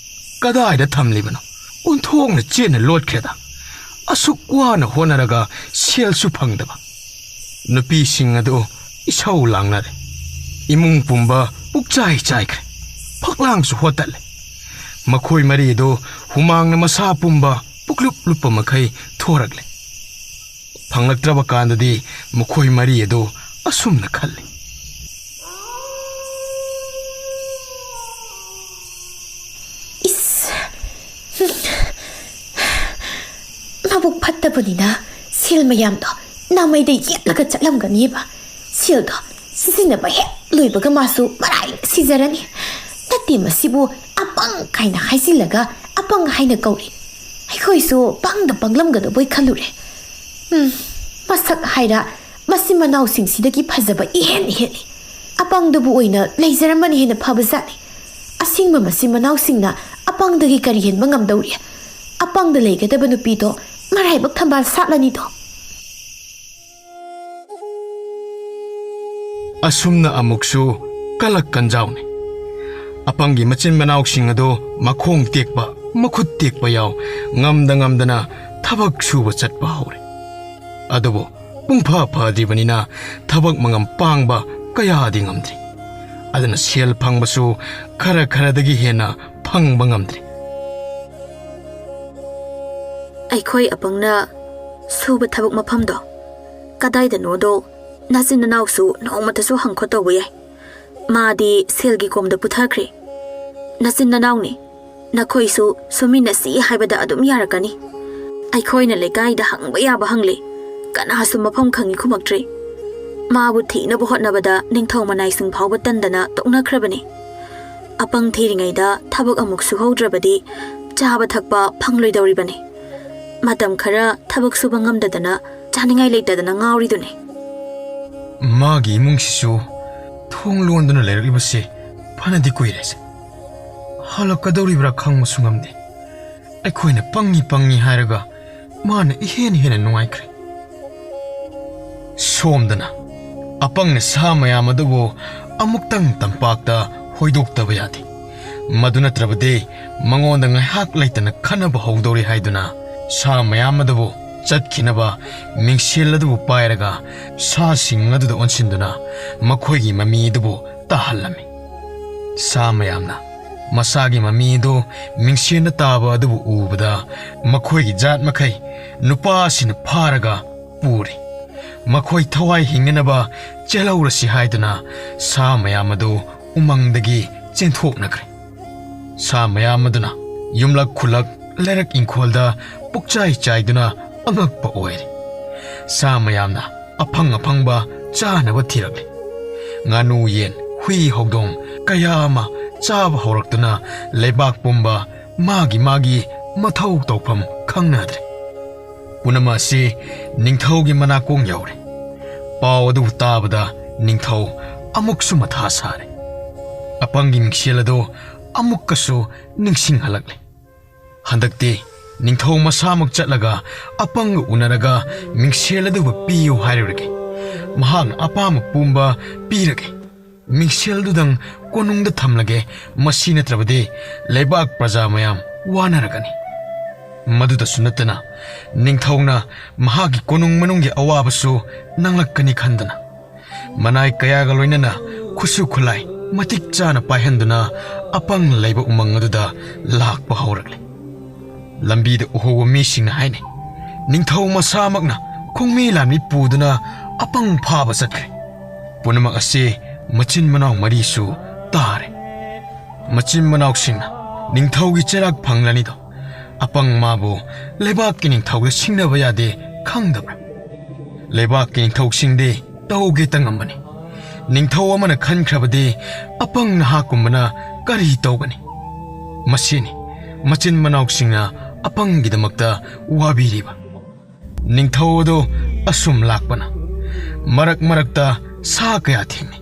ꯀꯗꯥꯏꯗ ꯊꯝꯂꯤꯕꯅꯣ? ꯑꯣꯟꯊꯣꯛꯅ ꯆꯦꯠꯅ ꯂꯣꯠꯈ꯭ꯔꯦꯗ꯫ ꯑꯁꯨꯛ ꯋꯥꯅ ꯍꯣꯠꯅꯔꯒ ꯁꯦꯜꯁꯨ ꯐꯪꯗꯕ꯫ ꯅꯨꯄꯤꯁꯤꯡ ꯑꯗꯨ ꯏꯁꯧ ꯂꯥꯡꯅꯔꯦ꯫ ꯏꯃꯨꯡ ꯄꯨꯝꯕ ꯄꯨꯛꯆꯥꯏ ꯆꯥꯏꯈ꯭ꯔꯦ꯫ ꯐꯛꯂꯥꯡꯁꯨ ꯍꯣꯠꯇꯠꯂꯦ꯫ ꯃꯈꯣꯏ ꯃꯔꯤꯗꯨ ꯍꯨꯃꯥꯡꯅ ꯃꯁꯥ ꯄꯨꯝꯕ ꯄꯨꯛꯂꯨꯞ ꯂꯨꯞꯄ ꯃꯈꯩ ꯊꯣꯔꯛꯂꯦ꯫ ꯐꯪꯂꯛꯇ꯭ꯔꯕ ꯀꯥꯟꯗꯗꯤ ꯃꯈꯣꯏ ꯃꯔꯤ ꯑꯗꯨ ꯑꯁꯨꯝꯅ ꯈꯜꯂꯤ꯫ ꯏꯁ, ꯃꯕꯨꯛ ꯐꯠꯇꯕꯅꯤꯅ ꯁꯦꯜ ꯃꯌꯥꯝꯗꯣ ꯅꯥꯃꯩꯗ ꯌꯦꯠꯂꯒ ꯆꯠꯂꯝꯒꯅꯤꯕ꯫ ꯁꯦꯜꯗꯣ ꯁꯤꯖꯤꯟꯅꯕ ꯍꯦꯛ ꯂꯣꯏꯕꯒ ꯃꯥꯁꯨ ꯃꯔꯥꯏꯅ ꯁꯤꯖꯔꯅꯤ꯫ ꯅꯠꯇꯦ, ꯃꯁꯤꯕꯨ ꯑꯄꯪ ꯀꯥꯏꯅ ꯍꯥꯏꯖꯤꯜꯂꯒ ꯑꯄꯪ ꯍꯥꯏꯅ ꯀꯧꯔꯤ꯫ ꯑꯩꯈꯣꯏꯁꯨ ꯄꯪꯗ ꯄꯪꯂꯝꯒꯗꯕꯣꯏ ꯈꯜꯂꯨꯔꯦ꯫ ꯎꯝ, ꯃꯁꯛ ꯍꯥꯏꯔ ꯃꯆꯤꯟ ꯃꯅꯥꯎꯁꯤꯡꯁꯤꯗꯒꯤ ꯐꯖꯕ ꯏꯍꯦꯟ ꯍꯦꯜꯂꯤ꯫ ꯑꯄꯪꯗꯨꯕꯨ ꯑꯣꯏꯅ ꯂꯩꯖꯔꯝꯕꯅ ꯍꯦꯟꯅ ꯐꯕꯖꯥꯠꯅꯤ꯫ ꯑꯁꯤꯡꯕ ꯃꯆꯤꯟ ꯃꯅꯥꯎꯁꯤꯡꯅ ꯑꯄꯪꯗꯒꯤ ꯀꯔꯤ ꯍꯦꯟꯕ ꯉꯝꯗꯧꯔꯤ? ꯑꯄꯪꯗ ꯂꯩꯒꯗꯕ ꯅꯨꯄꯤꯗꯣ ꯃꯔꯥꯏꯕꯛ ꯊꯝꯕꯥꯜ ꯁꯥꯠꯂꯅꯤꯗꯣ꯫ ꯑꯁꯨꯝꯅ ꯑꯃꯨꯛꯁꯨ ꯀꯂꯛ ꯀꯟꯖꯥꯎꯅꯤ꯫ ꯑꯄꯪꯒꯤ ꯃꯆꯤꯟ ꯃꯅꯥꯎꯁꯤꯡ ꯑꯗꯨ ꯃꯈꯣꯡ ꯇꯦꯛꯄ, ꯃꯈꯨꯠ ꯇꯦꯛꯄ ꯌꯥꯎ ꯉꯝꯗ ꯉꯝꯗꯅ ꯊꯕꯛ ꯁꯨꯕ ꯆꯠꯄ ꯍꯧꯔꯦ꯫ ꯑꯗꯨꯕꯨ ꯄꯨꯡꯐ ꯐꯗ꯭ꯔꯤꯕꯅꯤꯅ ꯊꯕꯛ ꯃꯉꯝ ꯄꯥꯡꯕ ꯀꯌꯥꯗꯤ ꯉꯝꯗ꯭ꯔꯤ꯫ ꯑꯗꯨꯅ ꯁꯦꯜ ꯐꯪꯕꯁꯨ ꯈꯔ ꯈꯔꯗꯒꯤ ꯍꯦꯟꯅ ꯐꯪꯕ ꯉꯝꯗ꯭ꯔꯤ꯫ ꯑꯩꯈꯣꯏ ꯑꯄꯪꯅ ꯁꯨꯕ ꯊꯕꯛ ꯃꯐꯝꯗꯣ ꯀꯗꯥꯏꯗꯅꯣꯗꯣ ꯅꯆꯤꯟ ꯅꯅꯥꯎꯁꯨ ꯅꯣꯡꯃꯇꯁꯨ ꯍꯪꯈꯣ ꯇꯧꯕ ꯌꯥꯏ꯫ ꯃꯥꯗꯤ ꯁꯦꯜꯒꯤ ꯀꯣꯝꯗ ꯄꯨꯊꯈ꯭ꯔꯦ꯫ "ꯅꯆꯤꯟ ꯅꯅꯥꯎꯅꯤ, ꯅꯈꯣꯏꯁꯨ ꯁꯨꯃꯤꯟꯅꯁꯤ ꯍꯥꯏꯕꯗ ꯑꯗꯨꯝ ꯌꯥꯔꯛꯀꯅꯤ꯫ ꯑꯩꯈꯣꯏꯅ ꯂꯩꯀꯥꯏꯗ ꯍꯪꯕ ꯌꯥꯕ ꯍꯪꯂꯦ, ꯀꯅꯥꯁꯨ ꯃꯐꯝ ꯈꯪꯉꯤ ꯈꯨꯝꯃꯛꯇ꯭ꯔꯦ꯫ ꯃꯥꯕꯨ ꯊꯤꯅꯕ ꯍꯣꯠꯅꯕꯗ ꯅꯤꯡꯊꯧ ꯃꯅꯥꯏꯁꯤꯡ ꯐꯥꯎꯕ ꯇꯟꯗꯅ ꯇꯣꯛꯅꯈ꯭ꯔꯕꯅꯤ꯫ ꯑꯄꯪ ꯊꯤꯔꯤꯉꯩꯗ ꯊꯕꯛ ꯑꯃꯨꯛ ꯁꯨꯍꯧꯗ꯭ꯔꯕꯗꯤ ꯆꯥꯕ ꯊꯛꯄ ꯐꯪꯂꯣꯏꯗꯧꯔꯤꯕꯅꯤ꯫ ꯃꯇꯝ ꯈꯔ ꯊꯕꯛ ꯁꯨꯕ ꯉꯝꯗꯗꯅ ꯆꯥꯅꯤꯡꯉꯥꯏ ꯂꯩꯇꯗꯅ ꯉꯥꯎꯔꯤꯗꯨꯅꯤ꯫" "ꯃꯥꯒꯤ ꯏꯃꯨꯡꯁꯤꯁꯨ ꯊꯣꯡ ꯂꯣꯟꯗꯨꯅ ꯂꯩꯔꯛꯂꯤꯕꯁꯦ ꯐꯅꯗꯤ ꯀꯨꯏꯔꯦꯁꯦ꯫ ꯍꯜꯂꯛꯀꯗꯧꯔꯤꯕ꯭ꯔꯥ ꯈꯪꯕꯁꯨ ꯉꯝꯗꯦ꯫ ꯑꯩꯈꯣꯏꯅ ꯄꯪꯉꯤ ꯄꯪꯉꯤ ꯍꯥꯏꯔꯒ ꯃꯥꯅ ꯏꯍꯦꯟ ꯍꯦꯟꯅ ꯅꯨꯡꯉꯥꯏꯈ꯭ꯔꯦ꯫" ꯁꯣꯝꯗꯅ ꯑꯄꯪꯅ ꯁꯥ ꯃꯌꯥꯝ ꯑꯗꯨꯕꯨ ꯑꯃꯨꯛꯇꯪ ꯇꯝꯄꯥꯛꯇ ꯍꯣꯏꯗꯣꯛꯇꯕ ꯌꯥꯗꯦ꯫ ꯃꯗꯨ ꯅꯠꯇ꯭ꯔꯕꯗꯤ ꯃꯉꯣꯟꯗ ꯉꯥꯏꯍꯥꯛ ꯂꯩꯇꯅ ꯈꯟꯅꯕ ꯍꯧꯗꯧꯔꯤ ꯍꯥꯏꯗꯨꯅ ꯁꯥ ꯃꯌꯥꯝ ꯑꯗꯨꯕꯨ ꯆꯠꯈꯤꯅꯕ ꯃꯤꯡꯁꯦꯜ ꯑꯗꯨꯕꯨ ꯄꯥꯏꯔꯒ ꯁꯥꯁꯤꯡ ꯑꯗꯨꯗ ꯑꯣꯟꯁꯤꯟꯗꯨꯅ ꯃꯈꯣꯏꯒꯤ ꯃꯃꯤ ꯑꯗꯨꯕꯨ ꯇꯥꯍꯜꯂꯝꯃꯤ꯫ ꯁꯥ ꯃꯌꯥꯝꯅ ꯃꯁꯥꯒꯤ ꯃꯃꯤ ꯑꯗꯨ ꯃꯤꯡꯁꯦꯜꯗ ꯇꯥꯕ ꯑꯗꯨꯕꯨ ꯎꯕꯗ ꯃꯈꯣꯏꯒꯤ ꯖꯥꯠ ꯃꯈꯩ ꯅꯨꯄꯥꯁꯤꯅ ꯐꯥꯔꯒ ꯄꯨꯔꯤ꯫ ꯃꯈꯣꯏ ꯊꯋꯥꯏ ꯍꯤꯡꯅꯅꯕ ꯆꯦꯜꯍꯧꯔꯁꯤ ꯍꯥꯏꯗꯨꯅ ꯁꯥ ꯃꯌꯥꯝ ꯑꯗꯨ ꯎꯃꯪꯗꯒꯤ ꯆꯦꯟꯊꯣꯛꯅꯈ꯭ꯔꯦ꯫ ꯁꯥ ꯃꯌꯥꯝ ꯑꯗꯨꯅ ꯌꯨꯝꯂꯛ ꯈꯨꯂꯛ, ꯂꯩꯔꯛ ꯏꯪꯈꯣꯜꯗ ꯄꯨꯛꯆꯥꯏ ꯆꯥꯏꯗꯨꯅ ꯑꯉꯛꯄ ꯑꯣꯏꯔꯦ꯫ ꯁꯥ ꯃꯌꯥꯝꯅ ꯑꯐꯪ ꯑꯐꯪꯕ ꯆꯥꯅꯕ ꯊꯤꯔꯛꯂꯦ꯫ ꯉꯥꯅꯨ, ꯌꯦꯟ, ꯍꯨꯏ, ꯍꯧꯗꯣꯡ ꯀꯌꯥ ꯑꯃ ꯆꯥꯕ ꯍꯧꯔꯛꯇꯨꯅ ꯂꯩꯕꯥꯛ ꯄꯨꯝꯕ ꯃꯥꯒꯤ ꯃꯥꯒꯤ ꯃꯊꯧ ꯇꯧꯐꯝ ꯈꯪꯅꯗ꯭ꯔꯦ꯫ ꯄꯨꯝꯅꯃꯛ ꯑꯁꯤ ꯅꯤꯡꯊꯧꯒꯤ ꯃꯅꯥꯀꯣꯡ ꯌꯧꯔꯦ꯫ ꯄꯥꯎ ꯑꯗꯨ ꯇꯥꯕꯗ ꯅꯤꯡꯊꯧ ꯑꯃꯨꯛꯁꯨ ꯃꯊꯥ ꯁꯥꯔꯦ꯫ ꯑꯄꯪꯒꯤ ꯃꯤꯡꯁꯦꯜ ꯑꯗꯨ ꯑꯃꯨꯛꯀꯁꯨ ꯅꯤꯡꯁꯤꯡꯍꯜꯂꯛꯂꯦ꯫ ꯍꯟꯗꯛꯇꯤ ꯅꯤꯡꯊꯧ ꯃꯁꯥꯃꯛ ꯆꯠꯂꯒ ꯑꯄꯪꯒ ꯎꯅꯔꯒ ꯃꯤꯡꯁꯦꯜ ꯑꯗꯨꯕꯨ ꯄꯤꯌꯨ ꯍꯥꯏꯔꯨꯔꯒꯦ꯫ ꯃꯍꯥꯛꯅ ꯑꯄꯥꯝꯕ ꯄꯨꯝꯕ ꯄꯤꯔꯒꯦ꯫ ꯃꯤꯡꯁꯦꯜꯗꯨꯗꯪ ꯀꯣꯅꯨꯡꯗ ꯊꯝꯂꯒꯦ, ꯃꯁꯤ ꯅꯠꯇ꯭ꯔꯕꯗꯤ ꯂꯩꯕꯥꯛ ꯄ꯭ꯔꯖꯥ ꯃꯌꯥꯝ ꯋꯥꯅꯔꯒꯅꯤ꯫ ꯃꯗꯨꯗꯁꯨ ꯅꯠꯇꯅ ꯅꯤꯡꯊꯧꯅ ꯃꯍꯥꯛꯀꯤ ꯀꯣꯅꯨꯡ ꯃꯅꯨꯡꯒꯤ ꯑꯋꯥꯕꯁꯨ ꯅꯪꯂꯛꯀꯅꯤ ꯈꯟꯗꯅ ꯃꯅꯥꯏ ꯀꯌꯥꯒ ꯂꯣꯏꯅꯅ ꯈꯨꯠꯁꯨ ꯈꯨꯠꯂꯥꯏ ꯃꯇꯤꯛ ꯆꯥꯅ ꯄꯥꯏꯍꯟꯗꯨꯅ ꯑꯄꯪ ꯂꯩꯕ ꯎꯃꯪ ꯑꯗꯨꯗ ꯂꯥꯛꯄ ꯍꯧꯔꯛꯂꯦ꯫ ꯂꯝꯕꯤꯗ ꯎꯍꯧꯕ ꯃꯤꯁꯤꯡꯅ ꯍꯥꯏꯅꯩ, ꯅꯤꯡꯊꯧ ꯃꯁꯥꯃꯛꯅ ꯈꯣꯡꯃꯤ ꯂꯥꯟꯃꯤ ꯄꯨꯗꯨꯅ ꯑꯄꯪ ꯐꯥꯕ ꯆꯠꯈ꯭ꯔꯦ꯫ ꯄꯨꯝꯅꯃꯛ ꯑꯁꯤ ꯃꯆꯤꯟ ꯃꯅꯥꯎ ꯃꯔꯤꯁꯨ ꯇꯥꯔꯦ꯫ ꯃꯆꯤꯟ ꯃꯅꯥꯎꯁꯤꯡꯅ ꯅꯤꯡꯊꯧꯒꯤ ꯆꯩꯔꯥꯛ ꯐꯪꯂꯅꯤꯗꯣ, ꯑꯄꯪ ꯃꯥꯕꯨ ꯂꯩꯕꯥꯛꯀꯤ ꯅꯤꯡꯊꯧꯗ ꯁꯤꯡꯅꯕ ꯌꯥꯗꯦ ꯈꯪꯗꯕ꯭ꯔꯥ? ꯂꯩꯕꯥꯛꯀꯤ ꯅꯤꯡꯊꯧꯁꯤꯡꯗꯤ ꯇꯧꯒꯦ ꯇꯉꯝꯕꯅꯤ꯫ ꯅꯤꯡꯊꯧ ꯑꯃꯅ ꯈꯟꯈ꯭ꯔꯕꯗꯤ ꯑꯄꯪ ꯅꯍꯥꯛꯀꯨꯝꯕꯅ ꯀꯔꯤ ꯇꯧꯒꯅꯤ? ꯃꯁꯤꯅꯤ ꯃꯆꯤꯟ ꯃꯅꯥꯎꯁꯤꯡꯅ ꯑꯄꯪꯒꯤꯗꯃꯛꯇ ꯋꯥꯕꯤꯔꯤꯕ꯫ ꯅꯤꯡꯊꯧ ꯑꯗꯨ ꯑꯁꯨꯝ ꯂꯥꯛꯄꯅ ꯃꯔꯛ ꯃꯔꯛꯇ ꯁꯥ ꯀꯌꯥ ꯊꯦꯡꯅꯩ꯫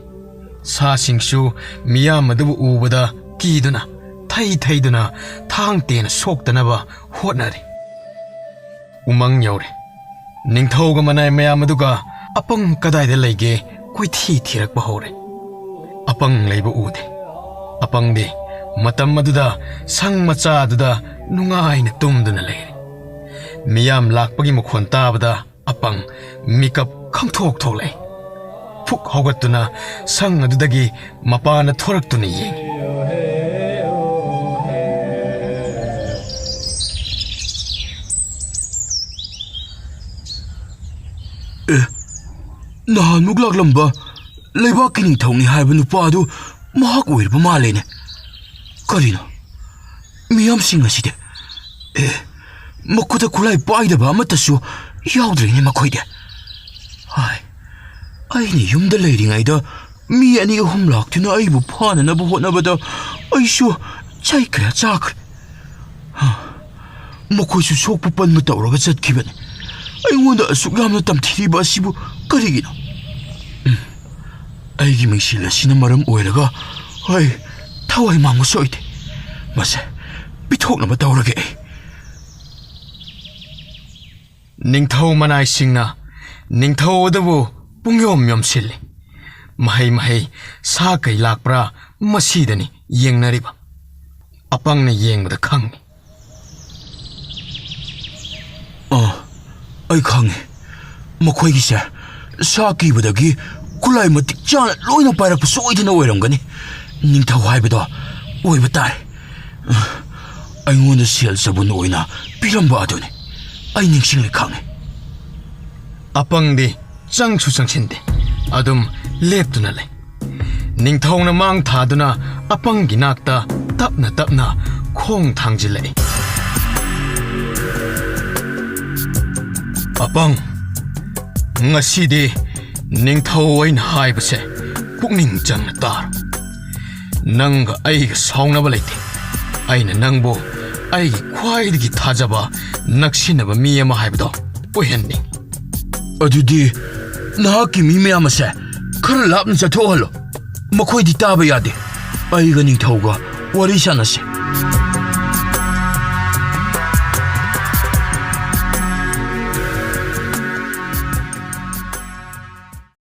ꯁꯥꯁꯤꯡꯁꯨ ꯃꯤꯌꯥꯝ ꯑꯗꯨꯕꯨ ꯎꯕꯗ ꯀꯤꯗꯨꯅ ꯊꯩ ꯊꯩꯗꯨꯅ ꯊꯥꯡ ꯇꯦꯅ ꯁꯣꯛꯇꯅꯕ ꯍꯣꯠꯅꯔꯤ꯫ ꯎꯃꯪ ꯌꯧꯔꯦ꯫ ꯅꯤꯡꯊꯧꯒ ꯃꯅꯥꯏ ꯃꯌꯥꯝ ꯑꯗꯨꯒ ꯑꯄꯪ ꯀꯗꯥꯏꯗ ꯂꯩꯒꯦ ꯀꯣꯏꯊꯤ ꯊꯤꯔꯛꯄ ꯍꯧꯔꯦ꯫ ꯑꯄꯪ ꯂꯩꯕ ꯎꯗꯦ꯫ ꯑꯄꯪꯗꯤ ꯃꯇꯝ ꯑꯗꯨꯗ ꯁꯪ ꯃꯆꯥ ꯑꯗꯨꯗ ꯅꯨꯡꯉꯥꯏꯅ ꯇꯨꯝꯗꯨꯅ ꯂꯩꯔꯦ꯫ ꯃꯤꯌꯥꯝ ꯂꯥꯛꯄꯒꯤ ꯃꯈꯣꯟ ꯇꯥꯕꯗ ꯑꯄꯪ ꯃꯤꯀꯞ ꯈꯪꯊꯣꯛ ꯊꯣꯛꯂꯛꯏ꯫ ꯐꯨꯛ ꯍꯧꯒꯠꯇꯨꯅ ꯁꯪ ꯑꯗꯨꯗꯒꯤ ꯃꯄꯥꯟꯗ ꯊꯣꯔꯛꯇꯨꯅ ꯌꯦꯡꯉꯤ꯫ ꯑꯦ, ꯅꯍꯥꯟꯃꯨꯛ ꯂꯥꯛꯂꯝꯕ ꯂꯩꯕꯥꯛꯀꯤ ꯅꯤꯡꯊꯧꯅꯤ ꯍꯥꯏꯕ ꯅꯨꯄꯥ ꯑꯗꯨ ꯃꯍꯥꯛ ꯑꯣꯏꯔꯕ ꯃꯥꯜꯂꯦꯅꯦ꯫ ꯀꯔꯤꯅꯣ? ꯃꯤꯌꯥꯝꯁꯤꯡ ꯑꯁꯤꯗꯤ, ꯑꯦ, ꯃꯈꯨꯠꯇ ꯈꯨꯠꯂꯥꯏ ꯄꯥꯏꯗꯕ ꯑꯃꯠꯇꯁꯨ ꯌꯥꯎꯗ꯭ꯔꯦꯅꯦ ꯃꯈꯣꯏꯗꯤ꯫ ꯍꯥꯏ, ꯑꯩꯅ ꯌꯨꯝꯗ ꯂꯩꯔꯤꯉꯩꯗ ꯃꯤ ꯑꯅꯤ ꯑꯍꯨꯝ ꯂꯥꯛꯇꯨꯅ ꯑꯩꯕꯨ ꯐꯥꯅꯅꯕ ꯍꯣꯠꯅꯕꯗ ꯑꯩꯁꯨ ꯆꯩ ꯀꯌꯥ ꯆꯥꯈ꯭ꯔꯦ꯫ ꯍꯥ, ꯃꯈꯣꯏꯁꯨ ꯁꯣꯛꯄ ꯄꯟꯕ ꯇꯧꯔꯒ ꯆꯠꯈꯤꯕꯅꯤ꯫ ꯑꯩꯉꯣꯟꯗ ꯑꯁꯨꯛ ꯌꯥꯝꯅ ꯇꯝꯊꯤꯔꯤꯕ ꯑꯁꯤꯕꯨ ꯀꯔꯤꯒꯤꯅꯣ? ꯎꯝ, ꯑꯩꯒꯤ ꯃꯤꯡꯁꯦꯜ ꯑꯁꯤꯅ ꯃꯔꯝ ꯑꯣꯏꯔꯒ ꯑꯩ ꯊꯋꯥꯏ ꯃꯥꯡꯕ ꯁꯣꯏꯗꯦ꯫ ꯃꯁꯦ ꯄꯤꯊꯣꯛꯅꯕ ꯇꯧꯔꯒꯦ ꯑꯩ꯫ ꯅꯤꯡꯊꯧ ꯃꯅꯥꯏꯁꯤꯡꯅ ꯅꯤꯡꯊꯧ ꯑꯗꯨꯕꯨ ꯄꯨꯡꯌꯣꯝ ꯌꯣꯝꯁꯤꯜꯂꯤ꯫ ꯃꯍꯩ ꯃꯍꯩ ꯁꯥ ꯀꯩ ꯂꯥꯛꯄ꯭ꯔꯥ ꯃꯁꯤꯗꯅꯤ ꯌꯦꯡꯅꯔꯤꯕ꯫ ꯑꯄꯪꯅ ꯌꯦꯡꯕꯗ ꯈꯪꯏ꯫ ꯑꯥ, ꯑꯩ ꯈꯪꯉꯦ꯫ ꯃꯈꯣꯏꯒꯤꯁꯦ ꯁꯥ ꯀꯤꯕꯗꯒꯤ ꯈꯨꯠꯂꯥꯏ ꯃꯇꯤꯛ ꯆꯥꯅ ꯂꯣꯏꯅ ꯄꯥꯏꯔꯛꯄ ꯁꯣꯏꯗꯅ ꯑꯣꯏꯔꯝꯒꯅꯤ꯫ ꯅꯤꯡꯊꯧ ꯍꯥꯏꯕꯗꯣ ꯑꯣꯏꯕ ꯇꯥꯔꯦ꯫ ꯑꯩꯉꯣꯟꯗ ꯁꯦꯜ ꯆꯕꯨꯟ ꯑꯣꯏꯅ ꯄꯤꯔꯝꯕ ꯑꯗꯨꯅꯤ꯫ ꯑꯩ ꯅꯤꯡꯁꯤꯡꯂꯦ, ꯈꯪꯉꯦ꯫ ꯑꯄꯪꯗꯤ ꯆꯪꯁꯨ ꯆꯪꯁꯤꯟꯗꯦ꯫ ꯑꯗꯨꯝ ꯂꯦꯞꯇꯨꯅ ꯂꯩ꯫ ꯅꯤꯡꯊꯧꯅ ꯃꯥꯡ ꯊꯥꯗꯨꯅ ꯑꯄꯪꯒꯤ ꯅꯥꯛꯇ ꯇꯞꯅ ꯇꯞꯅ ꯈꯣꯡ ꯊꯥꯡꯖꯤꯜꯂꯛꯏ꯫ "ꯑꯄꯪ, ꯉꯁꯤꯗꯤ ꯅꯤꯡꯊꯧ ꯑꯩꯅ ꯍꯥꯏꯕꯁꯦ ꯄꯨꯛꯅꯤꯡ ꯆꯪꯅ ꯇꯥꯔꯣ꯫ ꯅꯪꯒ ꯑꯩꯒ ꯁꯥꯎꯅꯕ ꯂꯩꯇꯦ꯫ ꯑꯩꯅ ꯅꯪꯕꯨ ꯑꯩꯒꯤ ꯈ꯭ꯋꯥꯏꯗꯒꯤ ꯊꯥꯖꯕ ꯅꯛꯁꯤꯟꯅꯕ ꯃꯤ ꯑꯃ ꯍꯥꯏꯕꯗꯣ ꯑꯣꯏꯍꯟꯅꯤꯡꯏ꯫" "ꯑꯗꯨꯗꯤ ꯅꯍꯥꯛꯀꯤ ꯃꯤ ꯃꯌꯥꯝ ꯑꯁꯦ ꯈꯔ ꯂꯥꯞꯅ ꯆꯠꯊꯣꯛꯍꯜꯂꯣ꯫ ꯃꯈꯣꯏꯗꯤ ꯇꯥꯕ ꯌꯥꯗꯦ꯫ ꯑꯩꯒ ꯅꯤꯡꯊꯧꯒ ꯋꯥꯔꯤ ꯁꯥꯟꯅꯁꯤ꯫"